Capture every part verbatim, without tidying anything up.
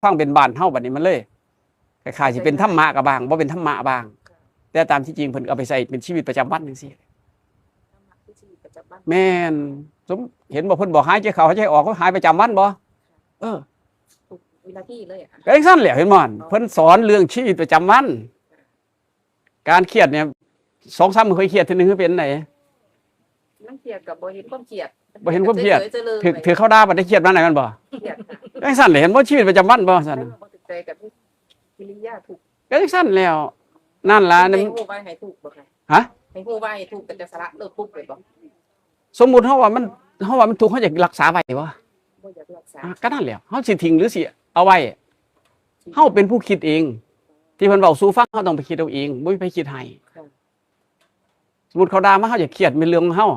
ฟังเป็นบ้านเฮาบัดนี้มันเลยคล้ายๆสิเป็นธรรมะก็บ้าง บ่เป็นธรรมะบ้าง แต่ตามที่จริงเพิ่นเอาไปใส่เป็นชีวิตประจำวันจังซี่ ธรรมะคือชีวิตประจำวัน แม่น สม เห็นบ่ เพิ่นบอกหายใจเข้าหายใจออก เขาหายประจำวันบ่ เออ ทุกวินาทีเลยอะ ก็จังซั่นแหละ เห็นบ่ เพิ่นสอนเรื่องชีวิตประจำวัน การเครียดเนี่ย สองสามมื้อค่อยเครียดเทื่อนึง คือเป็นได๋ นั่งเครียดกับบ่เห็นความเครียด บ่เห็นความเครียด เฉยๆเลย ถือถือเข้าดาบัดได้เครียดมาไหนมันบ่ เครียดค่ะ จังซั่นแหละ เห็นบ่ ชีวิตประจำวันบ่ซั่น แล้วบ่ติดใจกับกิริยาทุกข์ ก็จังซั่นแล้ว นั่นล่ะ ให้ฮู้ว่าให้ทุกข์บ่คะ ฮะ ให้ฮู้ว่าให้ทุกข์ก็จะสละเลิกทุกข์เลยบ่ สมมุติเฮาว่ามัน เฮาว่ามันทุกข์ เฮาอยากรักษาไว้บ่ บ่อยากรักษา อ่ะ ก็นั่นแหละ เฮาสิทิ้งหรือสิเอาไว้ เฮาเป็นผู้คิดเอง ที่เพิ่นเว้าสู่ฟัง เฮาต้องไปคิดเอาเอง บ่มีไผคิดให้ ค่ะ สมมุติเขาด่ามา เฮาอยากเครียด เป็นเรื่องของเฮา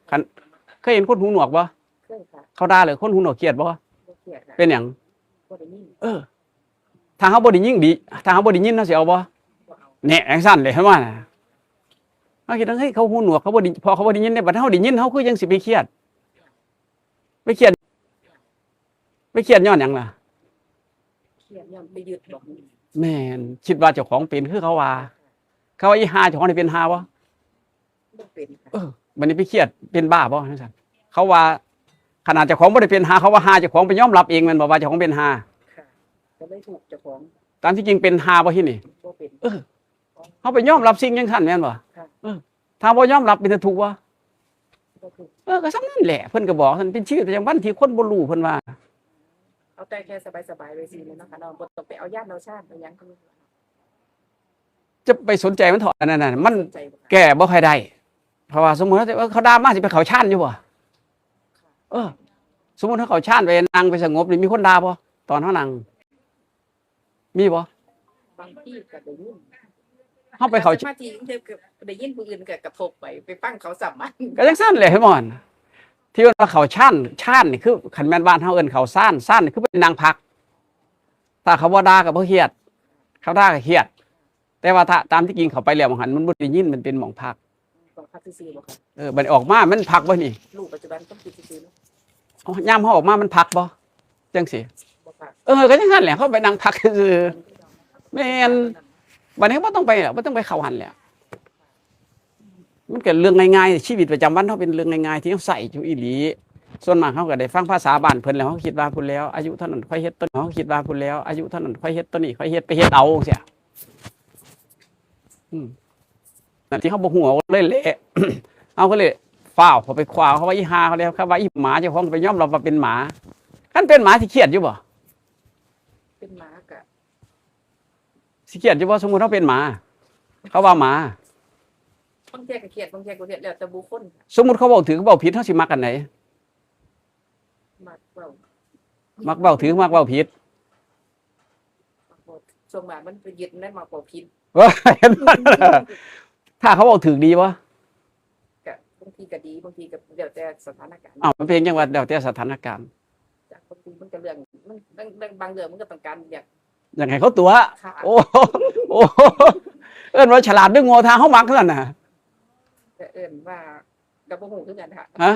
คัน เคยเห็นคนหูหนวกบ่ เคยค่ะ เขาด่าแล้วคนหูหนวกเครียดบ่ บ่เครียดค่ะ เป็นหยัง บ่ได้ยิน เออ ถ้าเฮาบ่ได้ยินดี ถ้าเฮาบ่ได้ยิน เฮาสิเอาบ่ บ่เอา เนี่ย จังซั่นเลย เห็นบ่น่ะ เฮาคิดว่า เฮ้ย เขาหูหนวก เขาบ่ได้ พอเขาบ่ได้ยินเนี่ย บัดเฮาได้ยิน เฮาคือยังสิไปเครียด ไปเครียด ไปเครียดย้อนหยังล่ะ เครียดย้อนไปยึดบ่ แม่น คิดว่าเจ้าของเป็นคือเขาว่า เขาว่าอีห่า เจ้าของได้เป็นห่าบ่ บ่เป็นค่ะ เออ บัดนี้ไปเครียดเป็นบ้าบ่จังซั่น เขาว่า ขนาดเจ้าของบ่ได้เป็นห่า เขาว่าห่า เจ้าของไปยอมรับเองแม่นบ่ว่าเจ้าของเป็นห่า ค่ะ ก็เลยถูกเจ้าของ ตามที่จริงเป็นห่าบ่ที่นี่ บ่เป็น เออ เฮาไปยอมรับสิ่งจังซั่นแม่นบ่ ค่ะ เออ ถ้าบ่ยอมรับเป็นจะทุกข์บ่ บ่ถูก เออ ก็ส่ำนั้นแหละ เพิ่นก็บอกซั่น เป็นชีวิตประจำวันที่คนบ่รู้ เพิ่นว่า เอาแต่แค่สบายๆไว้สิเนาะค่ะเนาะ บ่ต้องไปเอาย่านเอาชาติเอาหยังคือ จะไปสนใจมันเถาะ อันนั้นน่ะ มัน สนใจบ่คะ แก้บ่ค่อยได้ เพราะว่าสมมุติว่า เออ เขาด่ามา สิไปเข้าฌานอยู่บ่ เออ สมมุติถ้าเข้าฌานไปนั่งไปสงบนี่ มีคนด่าบ่ ตอนเฮานั่ง มีบ่ บางทีก็ได้ยิน เฮาไปเข้า สมาธิกรุงเทพฯก็ได้ยินผู้อื่นก็กระทบไป ไปฟังเขาซ้ำมัน ก็จังซั่นแหละ เห็นบ่ ที่ว่าเข้าฌาน ฌานนี่คือ คันแม่นบ้านเฮาเอิ้นเข้าฌาน ฌานนี่คือไปนั่งพัก ถ้าเขาบ่ด่าก็บ่เครียด เขาด่าก็เครียด แต่ว่าถ้าตามที่จริงเข้าไปแล้ว หม่องหั้นมันบ่ได้ยิน มันเป็นหม่องพัก ต้องพักซื่อๆบ่คะ เออ บัดนี้ออกมามันพักบ่นี่ รู้ปัจจุบันต้องคิดซื่อๆเนาะ เอา ยามเฮาออกมามันพักบ่ จังซี่ บ่ค่ะ เออ ก็จังซั่นแหละ เฮาไปนั่งพักซื่อ แม่น บัดนี้บ่ต้องไป บ่ต้องไปเข้าหั่นแหละ มันก็เรื่องง่ายๆ ชีวิตประจำวันเฮาเป็นเรื่องง่ายๆ ที่เฮาใช้อยู่อีหลี ส่วนมากเฮาก็ได้ฟังภาษาบ้านเพิ่นแล้ว เฮาคิดว่าพู้นแล้ว อายุเท่านั้นค่อยเฮ็ดตัวนี้ เฮาคิดว่าพู้นแล้ว อายุเท่านั้นค่อยเฮ็ดตัวนี้ ค่อยเฮ็ดไปเฮ็ดเอาจังซี้ อืม นั่นที่เฮาบ่ฮู้เอาเลยแหละ เฮาก็เลยฟ้าวเข้าไปคว้าเขาว่าอีห่าเขาแล้ว เขาว่าอีหมา เจ้าของไปยอมรับว่าเป็นหมา คันเป็นหมาสิเครียดอยู่บ่ เป็นหมาก็ สิเครียดอยู่บ่ สมมุติเฮาเป็นหมา เขาว่าหมา บางเทื่อก็เครียด บางเทื่อก็เครียด แล้วแต่บุคคลค่ะ สมมุติเขาเว้าถืกเว้าผิด เฮาสิมักอันใด มักเว้า มักเว้าถืก มักเว้าผิด มักเว้า ส่วนมากมันไปยึดในมักเว้าผิด เห็นบ่ ถ้าเขาเว้าถืกดีบ่ ก็บางทีก็ดี บางทีก็แล้วแต่สถานการณ์ อ้าว มันเป็นจังว่าแล้วแต่สถานการณ์ จากบางทีมันก็เรื่อง มัน บาง บาง บางเรื่องมันก็ต้องการอยาก อยากให้เขาตั๋ว ค่ะ โอ้ โอ้ เอิ้นว่าฉลาดหรือโง่ ถ้าเฮามักซั่นน่ะ ก็เอิ้นว่า ก็บ่ฮู้คือกันค่ะ ฮะ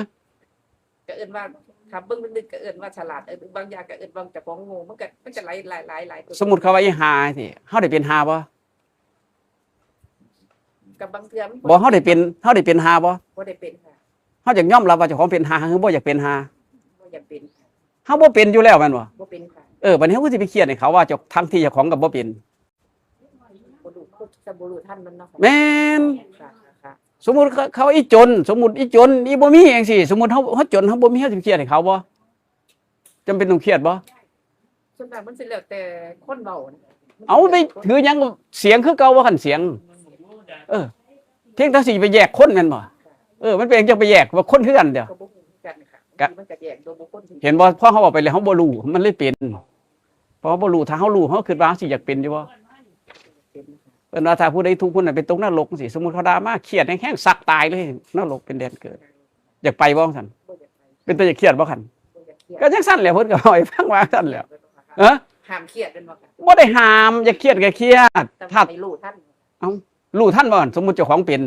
ก็เอิ้นว่า ถ้าเบิ่งลึกๆก็เอิ้นว่าฉลาด เออ บางอย่างก็เอิ้นว่าเจ้าของโง่ มันก็ มันก็หลาย หลาย หลาย หลายตัว สมมุติเขาว่าอีห่าสิ เฮาได้เป็นห่าบ่ กับบางเทื่อมัน บ่ เฮาได้เป็น เฮาได้เป็นห่าบ่ บ่ได้เป็นค่ะ เฮาอยากยอมรับว่าเจ้าของเป็นห่า หรือบ่อยากเป็นห่า บ่อยากเป็นค่ะ เฮาบ่เป็นอยู่แล้วแม่นบ่ บ่เป็นค่ะ เออ บัดนี้เฮาก็สิไปเครียดให้เขาว่าเจ้า ทั้งที่เจ้าของก็บ่เป็น บ่รู้ คือจะบ่รู้ทันมันเนาะค่ะ แม่น ค่ะ ค่ะ ค่ะ สมมุติเขา เขาอีจน สมมุติอีจน อีบ่มีจังซี่ สมมุติเฮา เฮาจน เฮาบ่มี เฮาสิไปเครียดให้เขาบ่ จำเป็นต้องเครียดบ่ ส่วนมากมันสิแล้วแต่คนเว้านะ เอาไปถือหยัง เสียงคือเก่าว่าคันเสียง เออ เพียงแต่สิไปแยกคนแม่นบ่ เออ มันเป็นจังไปแยกว่าคนคือกันเดียว ก็บ่ฮู้คือกันค่ะ กะ มันก็แยกตัวบุคคล เห็นบ่ พอเฮาเอาไปแล้วเฮาบ่รู้ มันเลยเป็น พอเฮาบ่รู้ ถ้าเฮารู้ เฮาคิดว่าเฮาสิอยากเป็นอยู่บ่ เป็นค่ะ เพิ่นว่าถ้าผู้ใดทุกข์ผู้นั้นไปตกนรกจังซี่ สมมุติเขาด่ามาเครียดแฮงๆ สักตายเลย นรกเป็นแดนเกิด อยากไปบ่ซั่น บ่อยากไป เป็นตาอยากเครียดบ่คัน บ่อยากเครียด ก็จังซั่นแหละ เพิ่นก็เว้าให้ฟังว่าซั่นแหละ เออ ห้ามเครียดเป็นบ่คะ บ่ได้ห้าม อย่าเครียดก็เครียด แต่ ถ้า ให้รู้ทัน เอ้า รู้ทันบ่ สมมุติเจ้าของเป็น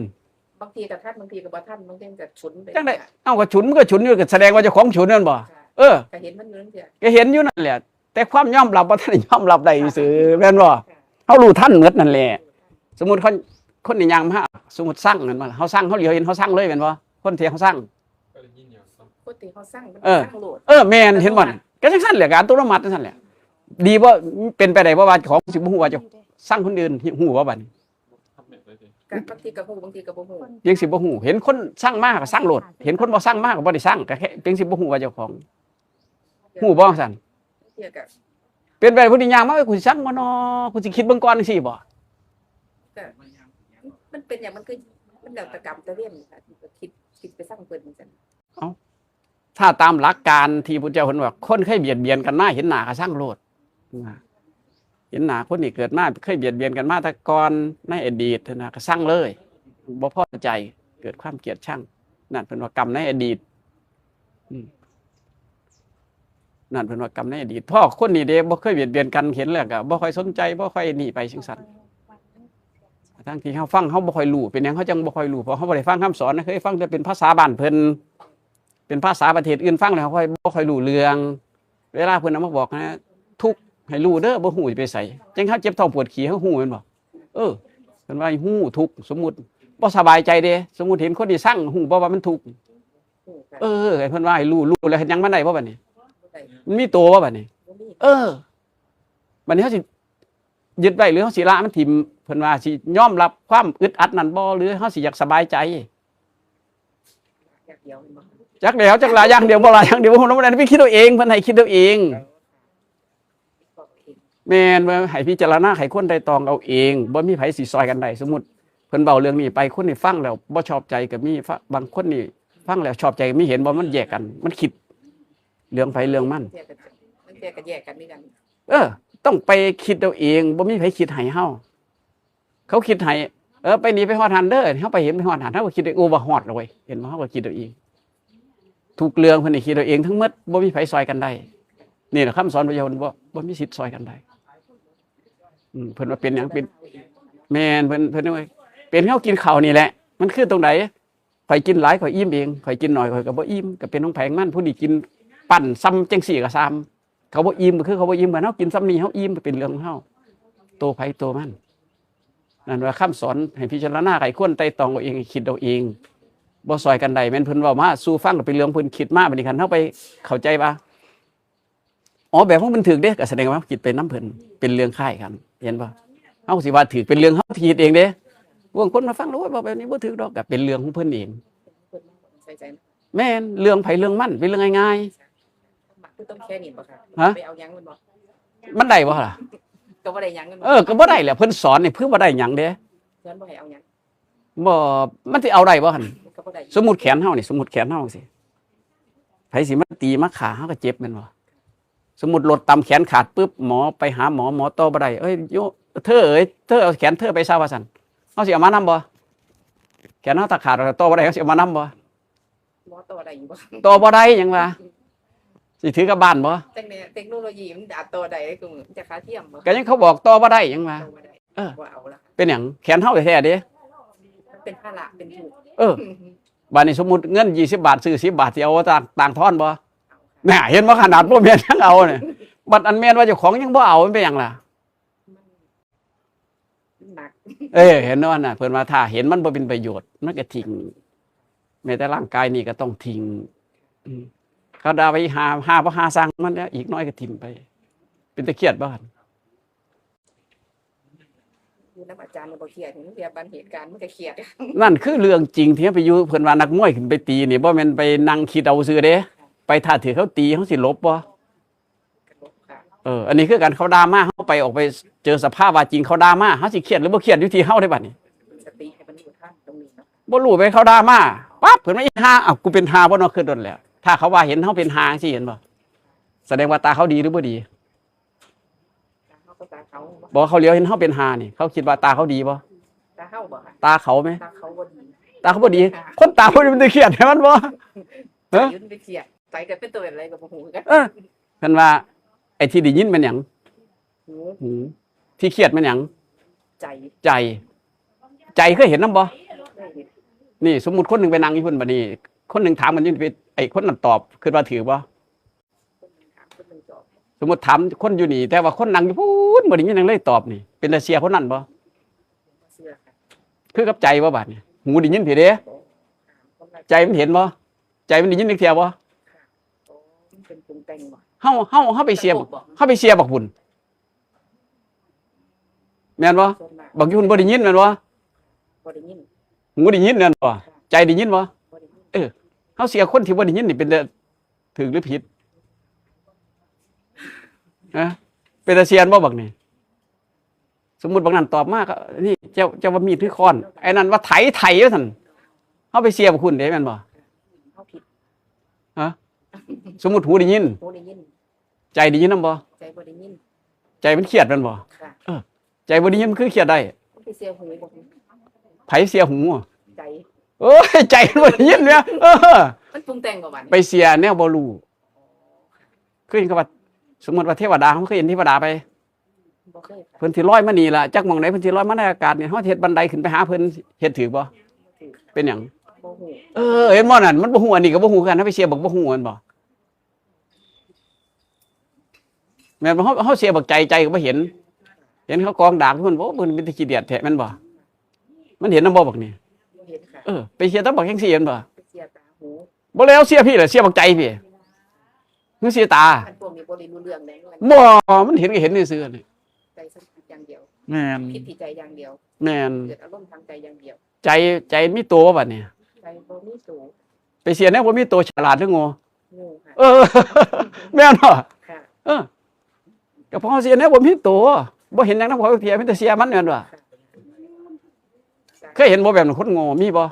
บางทีก็ทัน บางทีก็บ่ทัน บางทีก็ฉุนไป จังได๋ เอ้า ก็ฉุนมันก็ฉุนอยู่ ก็แสดงว่าเจ้าของฉุนแม่นบ่ ค่ะ เออ ก็เห็นมันอยู่นั่นเสีย ก็เห็นอยู่นั่นแหละ แต่ความยอมรับบ่ทันได้ยอมรับได้ซื่อแม่นบ่ เฮารู้ทันหมดนั่นแหละ สมมุติคน คนนี่ย่างมาหา สมมุติซังนั่นมา เฮาซัง เฮาเหลียวเห็น เฮาซังเลยแม่นบ่ คนที่เฮาซัง คนที่เขาซังมัน เออ ซังโลด เออ แม่น เห็นบ่ ก็จังซั่นแหละ ก็อัตโนมัติจังซั่นแหละ ดีบ่ เป็นไปได้บ่ว่าเจ้าของสิบ่ฮู้ว่าเจ้าซังคนอื่น ฮู้บ่บัดนี้ ก็บางทีก็ฮู้บางทีก็บ่ฮู้ ยังสิบ่ฮู้ เห็นคนซังมาก็ซังโลด เห็นคนบ่ซังมาก็บ่ได้ซัง ก็แค่ยังสิบ่ฮู้ว่าเจ้าของ ฮู้บ่ซั่น เทียกับ เป็นไปได้ผู้นี้ย่างมา เอ้ย กูสิซังบ่นอ กูสิคิดเบิ่งก่อนจังซี่บ่ ก็มันเป็นอย่างมันคือมันแล้วแต่กรรมแต่เวรค่ะที่ก็คิดคิดไปซังเพิ่นจังซั่น ถ้าตามหลักการที่พุทธเจ้าเพิ่นว่า คนเคยเบียดเบียนกันมา เห็นหน้าก็ซังโลดนะ เห็นหน้าคนนี้เกิดมา เคยเบียดเบียนกันมาแต่ก่อน ในอดีตนะ ก็ซังเลย บ่พอใจ เกิดความเกลียดชัง นั่นเพิ่นว่ากรรมในอดีต อืม นั่นเพิ่นว่ากรรมในอดีต พอคนนี้เด้ บ่เคยเบียดเบียนกัน เห็นแล้วก็บ่ค่อยสนใจ บ่ค่อยนี่ไปจังซั่น ทั้งที่เฮาฟัง เฮาบ่ค่อยรู้ เป็นหยังเฮาจังบ่ค่อยรู้ เพราะเฮาบ่ได้ฟังคำสอนนะ เคยฟังแต่เป็นภาษาบ้านเพิ่น เป็นภาษาประเทศอื่น ฟังแล้วเฮาค่อย บ่ค่อยรู้เรื่อง เวลาเพิ่นเอามาบอกนะ ทุกข์ให้รู้เด้อ บ่ฮู้สิไปไส จังเฮาเจ็บท้องปวดขี้ เฮาฮู้แม่นบ่ เออ เพิ่นว่าให้ฮู้ทุกข์ สมมุติบ่สบายใจเด้ สมมุติเห็นคนที่ซัง ฮู้บ่ว่ามันทุกข์ ฮู้ค่ะ เออ ให้เพิ่นว่าให้รู้ รู้แล้วเฮ็ดหยังมันได้บ่บัดนี้ ได้ มันมีโตบ่บัดนี้ บ่มี เออ บัดนี้เฮาสิยึดไว้ หรือเฮาสิละมันถิ่ม เพิ่นว่าสิยอมรับความอึดอัดนั้นบ่ หรือเฮาสิอยากสบายใจ อย่างเดียวมันบ่ จักแล้ว จักละอย่างเดียวบ่ละอย่างเดียว บ่ฮู้นำบ่ได้ ไปคิดเอาเอง เพิ่นให้คิดเอาเอง แม่นว่าให้พิจารณา ให้คนไตร่ตรองเอาเอง บ่มีไผสิซอยกันได้ สมมุติเพิ่นเว้าเรื่องนี้ไป คนนี่ฟังแล้วบ่ชอบใจก็มี ฟะ- บางคนนี่ฟังแล้วชอบใจก็มี เห็นบ่ มันแยกกัน มันคิดเรื่องไผเรื่องมัน เทียกับมันเทียกับแยกกันนี่กัน เออ ต้องไปคิดเอาเอง บ่มีไผคิดให้เฮา เขาคิดให้ เออ ไปนี่ไปฮอดหั้นเด้อ เฮาไปเห็นไปฮอดหั้น เฮาก็คิดได้ โอ้ ว่าฮอดแล้วเว้ย เห็นบ่ เฮาก็คิดเอาเอง ทุกเรื่องเพิ่นให้คิดเอาเองทั้งหมด บ่มีไผซอยกันได้ นี่แหละคำสอนพระเจ้า เพิ่นบ่ บ่มีสิทธิ์ซอยกันได้ อืม เพิ่นว่าเป็นหยังเป็น แม่น เพิ่น เพิ่นว่าเป็น เฮากินข้าวนี่แหละ มันคือตรงใด ข่อยกินหลายข่อยอิ่มเอง ข่อยกินน้อยข่อยก็บ่อิ่ม ก็เป็นของไผของมัน ผู้นี้กินปั้นซ่ำจังซี่ก็ซ่ำ เขาบ่อิ่มก็คือเขาบ่อิ่ม คันเฮากินซ่ำนี้เฮาอิ่ม ก็เป็นเรื่องของเฮา โตไผโตมัน นั่นว่าคำสอนให้พิจารณา ให้คนไตร่ตรองเอาเอง ให้คิดเอาเอง บ่ซอยกันได้ แม่นเพิ่นเว้ามาสู่ฟังก็เป็นเรื่องเพิ่นคิดมา บัดนี้คันเฮาไปเข้าใจว่า อ๋อ แบบของเพิ่นถืกเด้ ก็แสดงว่าคิดไปนำเพิ่น เป็นเรื่องคล้ายกัน เห็นบ่ เฮาสิว่าถืกเป็นเรื่องเฮาที่คิดเองเด้ บางคนมาฟังแล้ว โอ้ย เว้าแบบนี้บ่ถืกดอก ก็เป็นเรื่องของเพิ่นเอง เพิ่นใส่ใจ แม่น เรื่องไผเรื่องมัน เป็นเรื่องง่าย คือต้องแค่นี้บ่ค่ะ ฮะ ไปเอาหยังมันบ่ ๆ มันได้บ่ล่ะ ก็บ่ได้หยังมันบ่ เออ ก็บ่ได้แหละ เพิ่นสอนนี่เพิ่นบ่ได้หยังเด้ เพิ่นบ่ให้เอาหยัง บ่ มันสิเอาได้บ่หั่น ก็บ่ได้ สมมุติแขนเฮานี่ สมมุติแขนเฮาสิ ไผสิมาตีมาฆ่าเฮาก็เจ็บแม่นบ่ สมมุติรถตำแขนขาดปึ๊บ หมอไปหาหมอ หมอต่อบ่ได้ เอ้ย โย เธอเอ้ย เธอเอาแขนเธอไปซะว่าซั่น เฮาสิเอามานำบ่ แขนเฮาถ้าขาดต่อบ่ได้ เฮาสิเอามานำบ่ หมอต่อได้อยู่บ่ ต่อบ่ได้หยังว่า สิถือกลับบ้านบ่ จังได๋เทคโนโลยีมันอาจต่อได้คือมื้อจะขาเทียมบ่ ก็ยังเขาบอกต่อบ่ได้หยังว่า ต่อบ่ได้ เออ บ่เอาละ เป็นหยัง แขนเฮาแท้ๆเด้ มันเป็นภาระเป็นทุกข์ เออ บัดนี้สมมุติเงินยี่สิบบาท ซื้อสิบบาท สิเอาต่าง ต่างทอนบ่ น่ะ เห็นบ่ ขนาดบ่แม่นยังเอาเนี่ย บัดอันแม่นว่าเจ้าของยังบ่เอา มันเป็นหยังล่ะ มันหนัก เออ เห็นบ่น่ะ เพิ่นว่าถ้าเห็นมันบ่เป็นประโยชน์ มันก็ทิ้ง แม้แต่ร่างกายนี่ก็ต้องทิ้ง อืม เขาด่าไปหา หาบ่หาสร้างมันแล้ว อีกน้อยก็ถิ่มไป เป็นตาเครียดบ่หั่น อยู่นำอาจารย์นี่บ่เครียด เห็นเทียบบันเหตุการณ์มันก็เครียด นั่นคือเรื่องจริงที่ไปอยู่ เพิ่นว่านักมวยขึ้นไปตีนี่ บ่แม่นไปนั่งคิดเอาซื่อเด้ ไปถ้าถืกเขาตี เฮาสิหลบบ่ ค่ะ เออ อันนี้คือการเขาด่ามา เฮาไปออกไปเจอสภาพว่าจริงเขาด่ามา เฮาสิเครียดหรือบ่เครียดอยู่ที่เฮาเด้บัดนี้ สติให้มันอยู่ท่านตรงนี้เนาะ บ่รู้ไปเขาด่ามา ปั๊บ เพิ่นว่าอีห่า อ้าว กูเป็นห่าบ่เนาะ คือโดนแล้ว ถ้าเขาว่าเห็นเฮาเป็นห่าจังซี่ เห็นบ่ แสดงว่าตาเขาดีหรือบ่ดี ตาเขาก็ตาเขาบ่ บ่ เขาเหลียวเห็นเฮาเป็นห่านี่ เขาคิดว่าตาเขาดีบ่ ตาเขาบ่ค่ะ ตาเขาไหม ตาเขาบ่ดี ตาเขาบ่ดี คนตาบ่ดีมันจะเครียดให้มันบ่ ฮะ ยืนไปเครียด ใจก็เป็นตัวอะไรก็บ่ฮู้คือกัน เออ เพิ่นว่า ไอ้ที่ได้ยินแม่นหยัง หู หู ที่เครียดแม่นหยัง ใจ ใจ ใจเคยเห็นนำบ่ เคยเห็น นี่ สมมุติคนหนึ่งไปนั่งอยู่พุ่นบัดนี้ คนหนึ่งถามกันอยู่ ไอ้คนนั้นตอบ คิดว่าถืกบ่ คนหนึ่งถามคนหนึ่งตอบ สมมุติถามคนอยู่นี่ แต่ว่าคนนั่งอยู่พู้นบ่ได้ยินหยังเลยตอบนี่ เป็นตาเชื่อคนนั้นบ่? เชื่อค่ะ คือกับใจบ่บาดนี่ หูได้ยินพี้เด้ ใจมันเห็นบ่? ใจมันได้ยินจักเทื่อบ่? โอ้ มันเป็นปรุงแต่งบ่? เฮา เฮา เฮาไปเชื่อ เฮาไปเชื่อบักบุญ แม่นบ่? ส่วนมาก บักยุนบ่ได้ยินแม่นบ่? บ่ได้ยิน หูได้ยินแม่นบ่? ค่ะ ใจได้ยินบ่? บ่ได้ยิน เออ เฮาเชื่อคนที่บ่ได้ยินนี่เป็นแต่ถูกหรือผิด? ฮะ? เป็นตาเชื่อบ่บักนี่? สมมุติบักนั้นตอบมาก็ นี่ เจ้า เจ้าว่ามีดหรือค้อน ไอ้นั่นว่าไถ ไถ ว่าซั่น เฮาไปเชื่อบักคุณเด้แม่นบ่? เฮาผิด ฮะ? สมมุติหูได้ยิน หูได้ยิน ใจได้ยินนำบ่? ใจบ่ได้ยิน ใจมันเครียดแม่นบ่? ค่ะ เออ ใจบ่ได้ยินมันคือเครียดได้ มันไปเชื่อหูบ่? ไผเชื่อหู? ใจ โอ้ย ใจมันบ่ได้ยินแหม เออ มันปรุงแต่งบ่บัดนี้? ไปเชื่อแนวบ่รู้ คือหยัง เขาว่า สมมุติว่าเทวดา เฮาเคยเห็นเทวดาไป? บ่เคยค่ะ เพิ่นสิลอยมานี่ล่ะ จักหม่องใดเพิ่นสิลอยมาในอากาศนี่ เฮาเฮ็ดบันไดขึ้นไปหาเพิ่น เฮ็ดถูกบ่? ถูก เป็นหยัง? บ่ฮู้ เออ เห็นบ่นั่น มันบ่ฮู้ อันนี้ก็บ่ฮู้คือกัน เฮาไปเชื่อบักบ่ฮู้แม่นบ่? แม่นบ่? เฮา เฮาเชื่อบักใจ ใจก็บ่เห็น เห็นเขากองดากอยู่พุ่น โอ้ เพิ่นเป็นตาขี้เดียดแท้แม่นบ่? มันเห็นนำบ่บักนี่? บ่เห็นค่ะ เออ ไปเชื่อแต่บักจังซี่แม่นบ่? ไปเชื่อตาหู บ่แล้วเชื่อพี้ล่ะ เชื่อบักใจพี้ คือเชื่อตา อันพวกนี้บ่ได้รู้เรื่องเลย บ่ มันเห็นก็เห็นซื่อๆนี่ ใจสัมผัสอย่างเดียว แม่น คิดที่ใจอย่างเดียว แม่น เกิดอารมณ์ทางใจอย่างเดียว ใจ ใจมีตัวบัดนี้ ใจบ่มีตัว ไปเชื่อแนวบ่มีตัว ฉลาดหรือโง่? โง่ค่ะ เออ แม่นบ่? ค่ะ เออ ก็เพราะเชื่อแนวบ่มีตัว บ่เห็นหยังนำเขาเพีย มีแต่เชื่อมันแม่นบ่? ค่ะ เคยเห็นบ่แบบนั้น คนโง่มีบ่?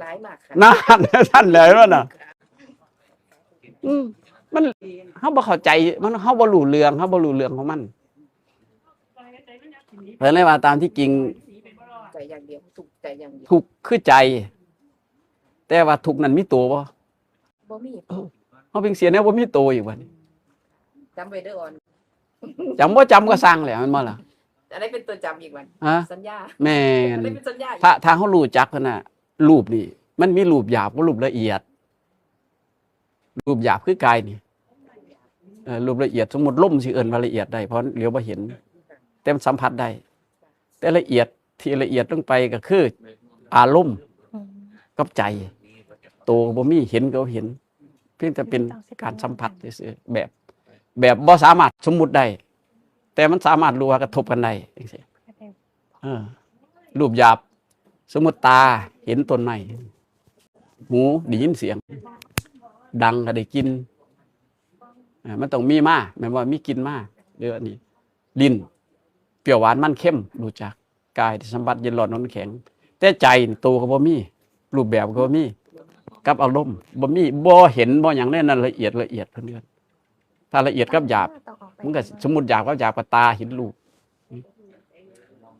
หลายมากค่ะ นั่น ซั่นแหละ เห็นบ่น่ะ? อืม มัน เฮาบ่เข้าใจ มัน เฮาบ่รู้เรื่อง เฮาบ่รู้เรื่องของมัน เพิ่นเลยว่าตามที่จริง ใจอย่างเดียว ทุกข์ใจอย่างเดียว ทุกข์คือใจ แต่ว่าทุกข์นั้นมีตัวบ่? บ่มี เออ เฮาเพียงเสียแนวบ่มีตัวอีกบัดนี้ จำไว้เด้ออ่อน จำบ่จำก็ซ่างแหละ แม่นบ่ล่ะ? อันนี้เป็นตัวจำอีกบัด ฮะ? สัญญา แม่น อันนี้เป็นสัญญาอีก ถ้า ถ้าเฮารู้จักหั่นน่ะ รูปนี่ มันมีรูปหยาบกับรูปละเอียด รูปหยาบคือกายนี่ เออ รูปละเอียด สมมุติลมสิเอิ้นว่าละเอียดได้ เพราะเหลียวบ่เห็น แต่มันสัมผัสได้ แต่ละเอียด ที่ละเอียดลงไปก็คืออารมณ์ อืม กับใจ โตก็บ่มี เห็นก็บ่เห็น เพียงแต่เป็นการสัมผัสซื่อๆ แบบ แบบบ่สามารถสมมุติได้ แต่มันสามารถรู้ว่ากระทบกันได้จังซี้ เออ รูปหยาบ สมมุติตาเห็นต้นไม้ หูได้ยินเสียง ดังก็ได้กลิ่น อ่า มันต้องมีมา แม่นบ่ มีกลิ่นมา หรืออันนี้ ลิ้น เปรี้ยวหวานมันเค็ม รู้จัก กายที่สัมผัสเย็นร้อนอ่อนแข็ง แต่ใจนี่โตก็บ่มี รูปแบบก็บ่มี กับอารมณ์บ่มี บ่เห็นบ่หยังเลย นั่นละเอียด ละเอียดเพิ่นเอิ้น ถ้าละเอียดกับหยาบ มันก็สมมุติหยาบกับหยาบ ก็ตาเห็นรูป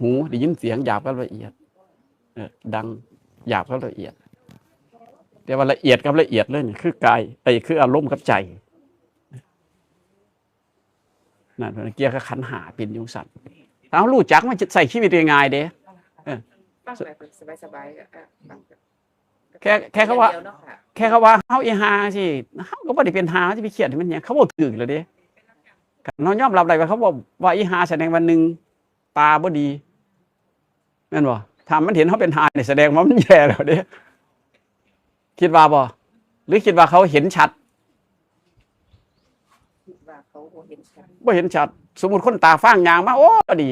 หูได้ยินเสียง หยาบกับละเอียด เออ ดัง หยาบกับละเอียด แต่ว่าละเอียดกับละเอียดเลยนี่คือกาย ไอ้ คืออารมณ์กับใจ นั่นเพิ่นเกี่ยวกับขันธ์ห้าเป็นจั่งซั้น ถ้าเฮารู้จักมันจะใช้ชีวิตได้ง่ายเด้ เออ ฟังแบบสบายๆ ก็ เออ ฟังแบบ แค่ แค่เขาว่า อย่างเดียวเนาะค่ะ แค่เขาว่าเฮาอีห่าสิ เฮาก็บ่ได้เป็นห่า เฮาสิไปเครียดให้มันหยัง เขาเว้าถูกแล้วเด้ คันเฮายอมรับได้ว่าเขาเว้า ว่าอีห่าแสดงว่า หนึ่ง ตาบ่ดี แม่นบ่? ถ้ามันเห็นเฮาเป็นห่านี่แสดงว่ามันแย่แล้วเด้ คิดว่าบ่? หรือคิดว่าเขาเห็นชัด? คิดว่าเขาบ่เห็นชัด บ่เห็นชัด สมมุติคนตาฟางย่างมา โอ้ ดี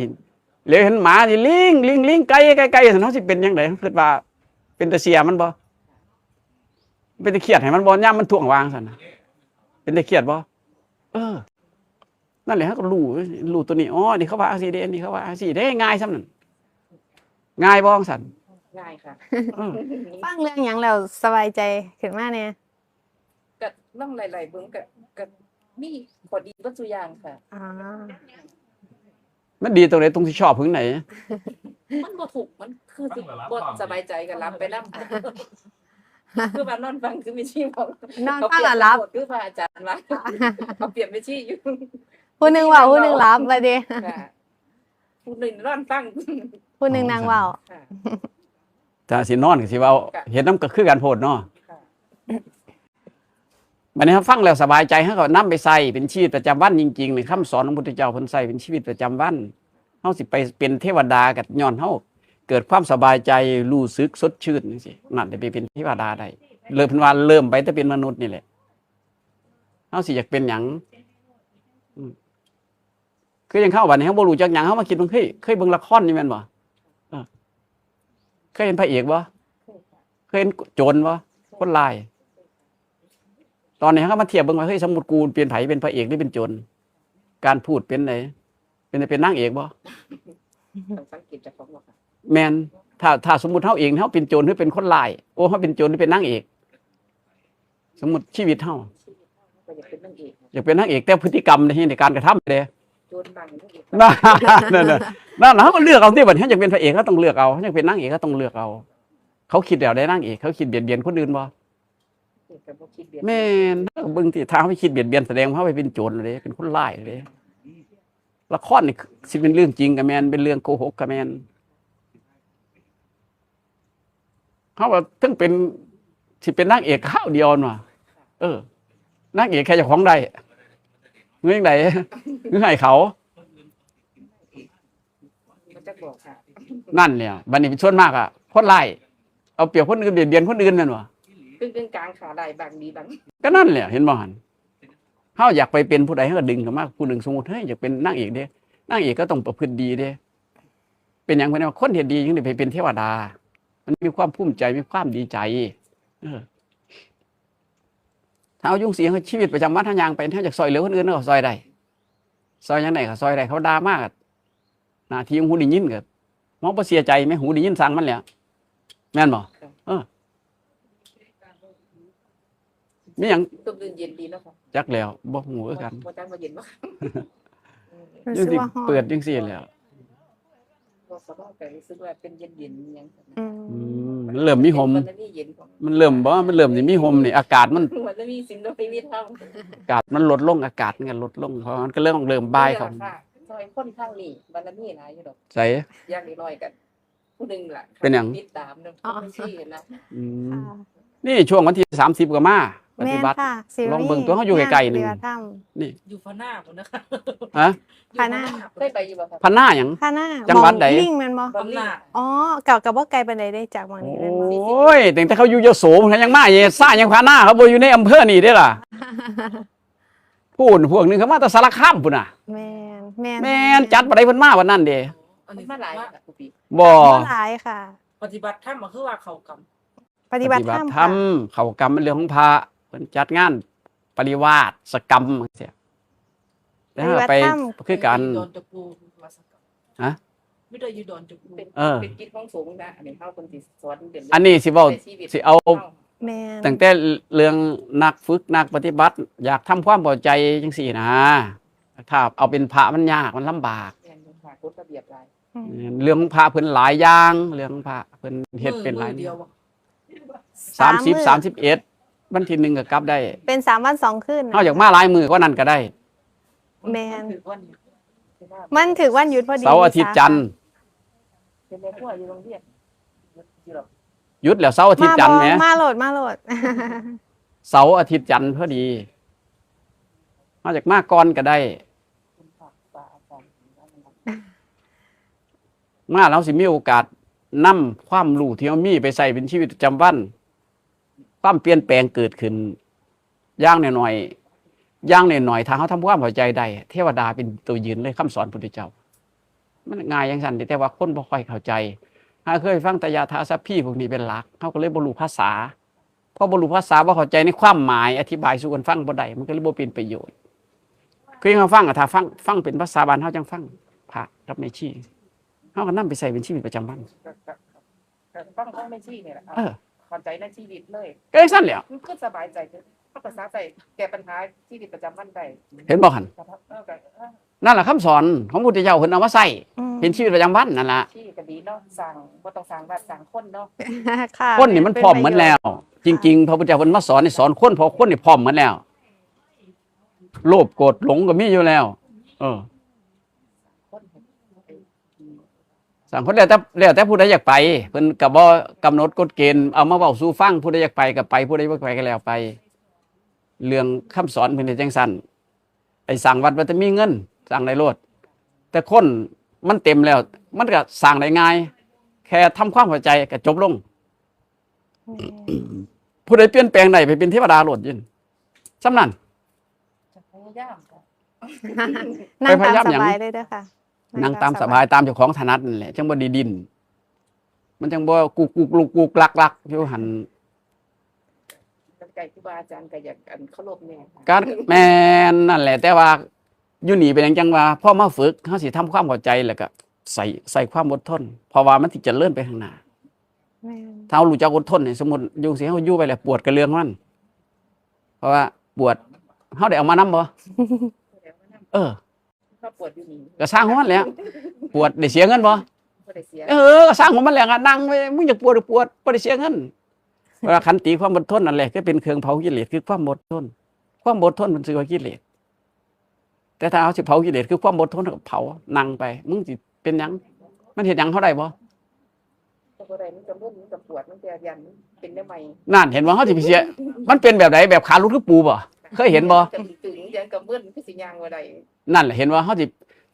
เหลียวเห็นหมานี่ ลิง ลิง ลิง ไก่ ไก่ ไก่ ซั่น เฮาสิเป็นจั่งใด๋? คิดว่าเป็นตาเชื่อมันบ่? เป็นตาเครียดให้มันบ่ ยามมันท้วงว่าจั่งซั้นน่ะ เป็นตาเครียดบ่? เออ นั่นแหละ เฮาก็รู้ รู้ตัวนี้ อ๋อ นี่เขาว่าจั่งซี้เด้ นี่เขาว่าจั่งซี้เด้ ง่ายส่ำนั้น ง่ายบ่จั่งซั้น? ง่ายค่ะ เออ ฟังเรื่องหยังแล้วสบายใจขึ้นมาแหน่? ก็ลองไล่ๆเบิ่ง ก็ ก็มีข้อดีเบิดซุอย่างค่ะ อ๋อ มันดีตรงไหน ตรงที่ชอบเพิ่งไหน มันบ่ทุกข์ มันคือสิบ่สบายใจก็หลับไปนำ คือว่านอนฟังคือแม่ชีบอก นอนฟังแล้วหลับ คือพระอาจารย์ว่า เอาเปรียบแม่ชีอยู่ ผู้หนึ่งเว้า ผู้หนึ่งหลับ ว่าติ ค่ะ ผู้หนึ่งนอนฟัง ผู้หนึ่งนั่งเว้า ค่ะ ถ้าสินอนก็สิเว้า ค่ะ เฮ็ดนำก็คือกันโพดเนาะ ค่ะ บัดนี้เราฟังแล้วสบายใจ เราก็นำไปใช้เป็นชีวิตประจำวันจริงๆ นี่ คำสอนของพุทธเจ้าเพิ่นใช้เป็นชีวิตประจำวัน เราสิไปเป็นเทวดาก็ย้อนเราเกิดความสบายใจ รู้สึกสดชื่นจังซี้ นั่นได้ไปเป็นเทวดาได้ เริ่ม เพิ่นว่าเริ่มไปแต่เป็นมนุษย์นี่แหละ เราสิอยากเป็นหยัง อืม คือยังเข้าบัดนี้เราบ่รู้จักหยัง เรามาคิดเบิ่ง เคย เคยเบิ่งละครอยู่แม่นบ่ เออ เคยเห็นพระเอกบ่ เคยเห็นโจรบ่ คนร้าย ตอนนี้เราก็มาเทียบเบิ่งว่า เฮ้ย สมมุติกูเป็นไผ เป็นพระเอกหรือเป็นโจร การพูดเป็นได เป็น เป็นนางเอกบ่ ต้องสังเกตเจ้าของบ่คะ แม่น ถ้า ถ้าสมมุติเราเอง เราเป็นโจรหรือเป็นคนร้าย โอ้ เราเป็นโจรหรือเป็นนางเอก สมมุติชีวิตเรา ก็อยากเป็นนางเอก อยากเป็นนางเอก แต่พฤติกรรมเด้ ในการกระทำเด้ โจรบังนางเอก นั่น นั่นน่ะ นั่นน่ะ เราก็เลือกเอาติ บัดนี้เราอยากเป็นพระเอก เราต้องเลือกเอา เราอยากเป็นนางเอก เราต้องเลือกเอา เขาคิดแล้วเด้ นางเอก เขาคิดเบียดเบียนคนอื่นบ่ เอกก็บ่คิดเบียดเบียน แม่น เราก็เบิ่งติ ถ้าเราไปคิดเบียดเบียน แสดงว่าเราไปเป็นโจรเด้ เป็นคนร้ายเด้ ละครนี่สิเป็นเรื่องจริงก็แม่น เป็นเรื่องโกหกก็แม่น เราว่าถึงเป็น สิเป็นนางเอกคราวเดียวนั่นว่า เออ นางเอกแค่เจ้าของได้ เงยจั่งใด เงยให้เขา มันจะบอกค่ะ นั่นแหละ บัดนี้ส่วนมากอะ คนร้าย เอาเปรียบคนอื่น เบียดเบียนคนอื่นนั่นหว่า กึ่งๆ กลางขาลายบางดีบาง ก็นั่นแหละ เห็นบ่หั่น เราอยากไปเป็นผู้ใด เราก็ดึงเข้ามาผู้หนึ่ง สมมุติ เฮ้ย อยากเป็นนางเอกเด้ นางเอกก็ต้องประพฤติดีเด้ เป็นหยัง เพิ่นว่าคนเฮ็ดดียังได้ไปเป็นเทวดา มันมีความภูมิใจ มีความดีใจ เออ ถ้าเอาจั่งซี้ ชีวิตประจำวันเราย่างไป เราอยากซ่อยเหลือคนอื่น เราก็ซ่อยได้ ซ่อยจั่งใดก็ซ่อยได้ เขาด่ามาก็ หน้าที่ของหูได้ยินก็ มองบ่เสียใจแหม หูได้ยินสั่งมันแหล้ว แม่นบ่ เออ มีหยัง ร่มรื่นเย็นดีเนาะค่ะ จักแล้ว บ่ฮู้คือกัน บ่จักว่าเย็นบ่ รู้ จั่ง สึก สิ ว่าฮ้อน เปิดจั่งซี้แหล้ว บ่สบายก็รู้สึกว่าเป็นเย็นๆ หยังซั่นน่ะ อืม อืม มันเริ่มมีฮ่ม มันจะมีเย็นของ มันเริ่มบ่ มันเริ่มสิมีฮ่มนี่ อากาศมัน มันจะมีสิ่งที่มีทำ อากาศมันลดลง อากาศมันก็ลดลง เพราะมันก็เริ่ม เริ่มบ่ายเข้า นี่แหละค่ะ ซอยคนทางนี้บารมีหลายอยู่ดอก ไส อย่างน้อยๆ ก็ผู้หนึ่งล่ะ เป็นหยัง ติดตามเนาะ อ๋อ บัญชีนะ อืม ค่ะ นี่ช่วงวันที่สามสิบก็มา ปฏิบัติ แม่นค่ะ สิ ลองเบิ่งตัว เฮาอยู่ใกล้ๆ นี่ ปฏิบัติธรรม นี่ อยู่พะนาพุ้นนะคะ ฮะ อยู่พะนา พะนา เคยไปอยู่บ่คะ พะนาหยัง พะนา จังหวัดใด หม่องลิงแม่นบ่ พะนา อ๋อ ก็ ก็บ่ไกลปานใดเด้จากหม่องนี้แม่นบ่ โอ้ย ตั้งแต่เขาอยู่ยโสพุ้นยังมา เฮ็ดซ่ายังพะนา เขาบ่อยู่ในอำเภอนี่เด้ล่ะ พู้น พวกหนึ่งเขามาแต่สารคามพุ้นน่ะ แม่น แม่น แม่น จัดบ่ได้เพิ่นมาวันนั้นเด้ อันนี้ มาหลายค่ะ บ่ บ่หลายค่ะ ปฏิบัติธรรมก็คือว่าเข้ากรรม ปฏิบัติธรรม ปฏิบัติธรรม ค่ะ เข้ากรรมเป็นเรื่องของพระ เพิ่นจัดงานปริวาสกรรมจั่งซี้ แล้วไป ปฏิบัติธรรม คือกัน ดอนตะปู ฮะ มีแต่อยู่ดอนตะปู เป็น เออ เป็นกิจของสงฆ์นะ อันนี้เฮาเพิ่นสิสอนเรื่อง อันนี้สิเว้า ใช้ชีวิต สิเอา เฮา แม่น ตั้งแต่เรื่องนักฝึกนักปฏิบัติ อยากทำความเข้าใจจั่งซี้นะ ถ้าเอาเป็นพระมันยาก มันลำบาก แม่นอยู่ค่ะ กฎระเบียบหลาย อืม เรื่องพระเพิ่นหลายอย่าง เรื่องพระเพิ่นเฮ็ดเป็นหลาย มื้อเดียวบ่ สามสิบ สามมื้อ สามสิบเอ็ด วันที่หนึ่งก็กลับได้ เป็นสามวันสองคืน เฮาอยากมาหลายมื้อกว่านั้นก็ได้ แม่น ถือวันหยุด มันถือวันหยุดพอดี เสาร์อาทิตย์จันทร์ เป็นแม่ครัวอยู่โรงเรียน หยุดอยู่หรอก หยุดแล้ว เสาร์อาทิตย์จันทร์แหม มาบ่ มาโลด มาโลด เสาร์อาทิตย์จันทร์พอดี เฮาอยากมาก่อนก็ได้ มาแล้วสิมีโอกาสนำความรู้ที่เฮามีไปใช้เป็นชีวิตประจำวัน ความเปลี่ยนแปลงเกิดขึ้นอย่างน้อยๆ อย่างน้อยๆ ถ้าเฮาทำความเข้าใจได้ เทวดาเป็นตัวยืนเลย คำสอนพุทธเจ้า มันง่ายจั่งซั้นเด้ แต่ว่าคนบ่ค่อยเข้าใจ หากเคยฟังแต่ยะถาสัพพีพวกนี้เป็นหลัก เฮาก็เลยบ่รู้ภาษา พอบ่รู้ภาษา บ่เข้าใจในความหมาย อธิบายสู่กันฟังบ่ได้ มันก็เลยบ่เป็นประโยชน์ คือเฮาฟังอะ ถ้าฟัง ฟังเป็นภาษาบ้านเฮาจั่งฟัง พระกับแม่ชี เฮาก็นำไปใช้เป็นชีวิตประจำวัน ก็ ก็ ก็ฟังของแม่ชีนี่แหละ เออ เข้าใจในชีวิตเลย ก็จั่งซั้นแหล้ว มันคือสบายใจ เฮาก็สามารถแก้ปัญหาชีวิตประจำวันได้ เห็นบ่หั่น เออ ก็ เออ นั่นล่ะคำสอนของพุทธเจ้าเพิ่นเอามาใช้ อืม เป็นชีวิตประจำวันนั่นล่ะ ชีวิตก็ดีเนาะ สร้าง บ่ต้องสร้างวัดสร้างคนเนาะ ค่ะ คนนี่มันพร้อมหมดแล้ว จริงๆ พระพุทธเจ้าเพิ่นมาสอนนี่สอนคน เพราะคนนี่พร้อมหมดแล้ว โลภโกรธหลงก็มีอยู่แล้ว เออ สร้างคนแล้วแต่ แล้วแต่ผู้ใดอยากไป เพิ่นก็บ่กำหนดกฎเกณฑ์ เอามาเว้าสู่ฟัง ผู้ใดอยากไปก็ไป ผู้ใดบ่ไปก็แล้วไป เรื่องคำสอนเพิ่นเฮ็ดจั่งซั้น ไอ้สร้างวัดว่าแต่มีเงิน สร้างได้โลด แต่คนมันเต็มแล้ว มันก็สร้างได้ง่าย แค่ทำความเข้าใจก็จบลง แม่น ผู้ใดเปลี่ยนแปลงได้ไปเป็นเทวดาโลดยิน ส่ำนั้น จะพยายามค่ะ นั่ง ไปพ ตาม ยายาม ส หยัง บายเลยเด้อค่ะ นั่งตามสบายตามเจ้าของถนัดนั่นแหละ จั่งบ่ได้ดิ้น มันจั่งบ่กุกกุกลุกกุกลักลักอยู่หั่น ตั้งใจครูบาอาจารย์ก็อยากอันเคารพแม่ค่ะ ก็แม่นนั่นแหละ แต่ว่าอยู่นี่เป็นหยังจั่งว่าพอมาฝึกเฮาสิทำความเข้าใจแล้วก็ใส่ใส่ความอดทน เพราะว่ามันสิเจริญไปข้างหน้า แม่น ถ้าเฮารู้จักอดทนนี่ สมมุติอยู่สิเฮาอยู่ไปแล้วปวดก็เรื่องมัน เพราะว่าปวดเฮาได้เอามานำบ่ เออ เขาปวดอยู่นี่ ก็ช่างของมันแหละ ปวดได้เสียเงินบ่ บ่ได้เสีย เออก็ช่างของมันแหละ นั่งไป มึงอยากปวดก็ปวด บ่ได้เสียเงิน เวลาขันติความอดทนนั่นแหละ คือเป็นเครื่องเผากิเลส คือความอดทน ความอดทนมันคือกิเลส แต่ถ้าเฮาสิเผากิเลส คือความอดทนก็เผา นั่งไป มึงสิเป็นหยัง มันเฮ็ดหยังเฮาได้บ่ ก็บ่ได้มันก็มึนมันก็ปวดมันก็ยันเป็นได้ใหม่ นั่น เห็นบ่ เฮาสิไปเสีย มันเป็นแบบใด แบบขาหลุดคือปูบ่ เคยเห็นบ่ ตึงๆยังก็มึนมันก็สิย่างบ่ได้ นั่นแหละ เห็นบ่ เฮาสิ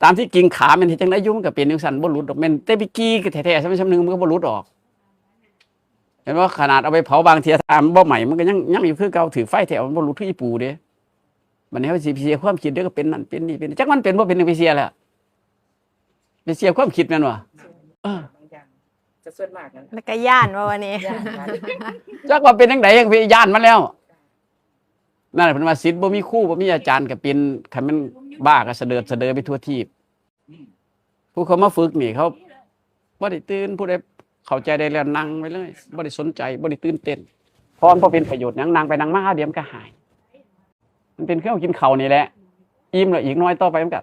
ตามที่จริงขามันเฮ็ดจั่งใดอยู่ มันก็เป็นจั่งซั่น บ่หลุดดอก แม่นแต่ไปกี้แท้ๆ ซะมันซำหนึงมันก็บ่หลุดออก เห็นบ่ ขนาดเอาไปเผาบางเทื่อ ถ้ามันบ่ไหม้ มันก็ยัง ยังอยู่คือเก่า ถือไฟแท้ มันบ่หลุดคืออีปูเด้ บัดนี้เฮาสิไปเสียความคิดเด้อ ก็เป็นนั่นเป็นนี่เป็น จักมันเป็นบ่เป็น ไปเสียแล้ว ไปเสียความคิดแม่นบ่ เออ บางอย่างจะส่วนมากนั่น แล้วก็ย่านว่าวันนี้ ย่างมา จักว่าเป็นจั่งใด ยังไปย้านมันแล้ว นั่นแหละเพิ่นว่าศิษย์บ่มีครูบ่มีอาจารย์ก็เป็น คันแม่นบ้าก็เสดิร์ดเสดอไปทั่วทีป ผู้เขามาฝึกนี่เขาบ่ได้ตื่น ผู้ใดเข้าใจได้แล้วนั่งไปเลย บ่ได้สนใจ บ่ได้ตื่นเต้น เพราะมันบ่เป็นประโยชน์หยัง นั่งไปนั่งมาเดี๋ยวมันก็หาย มันเป็นคือกินข้าวนี่แหละ อิ่มแล้วอีกหน่อยต่อไปมันก็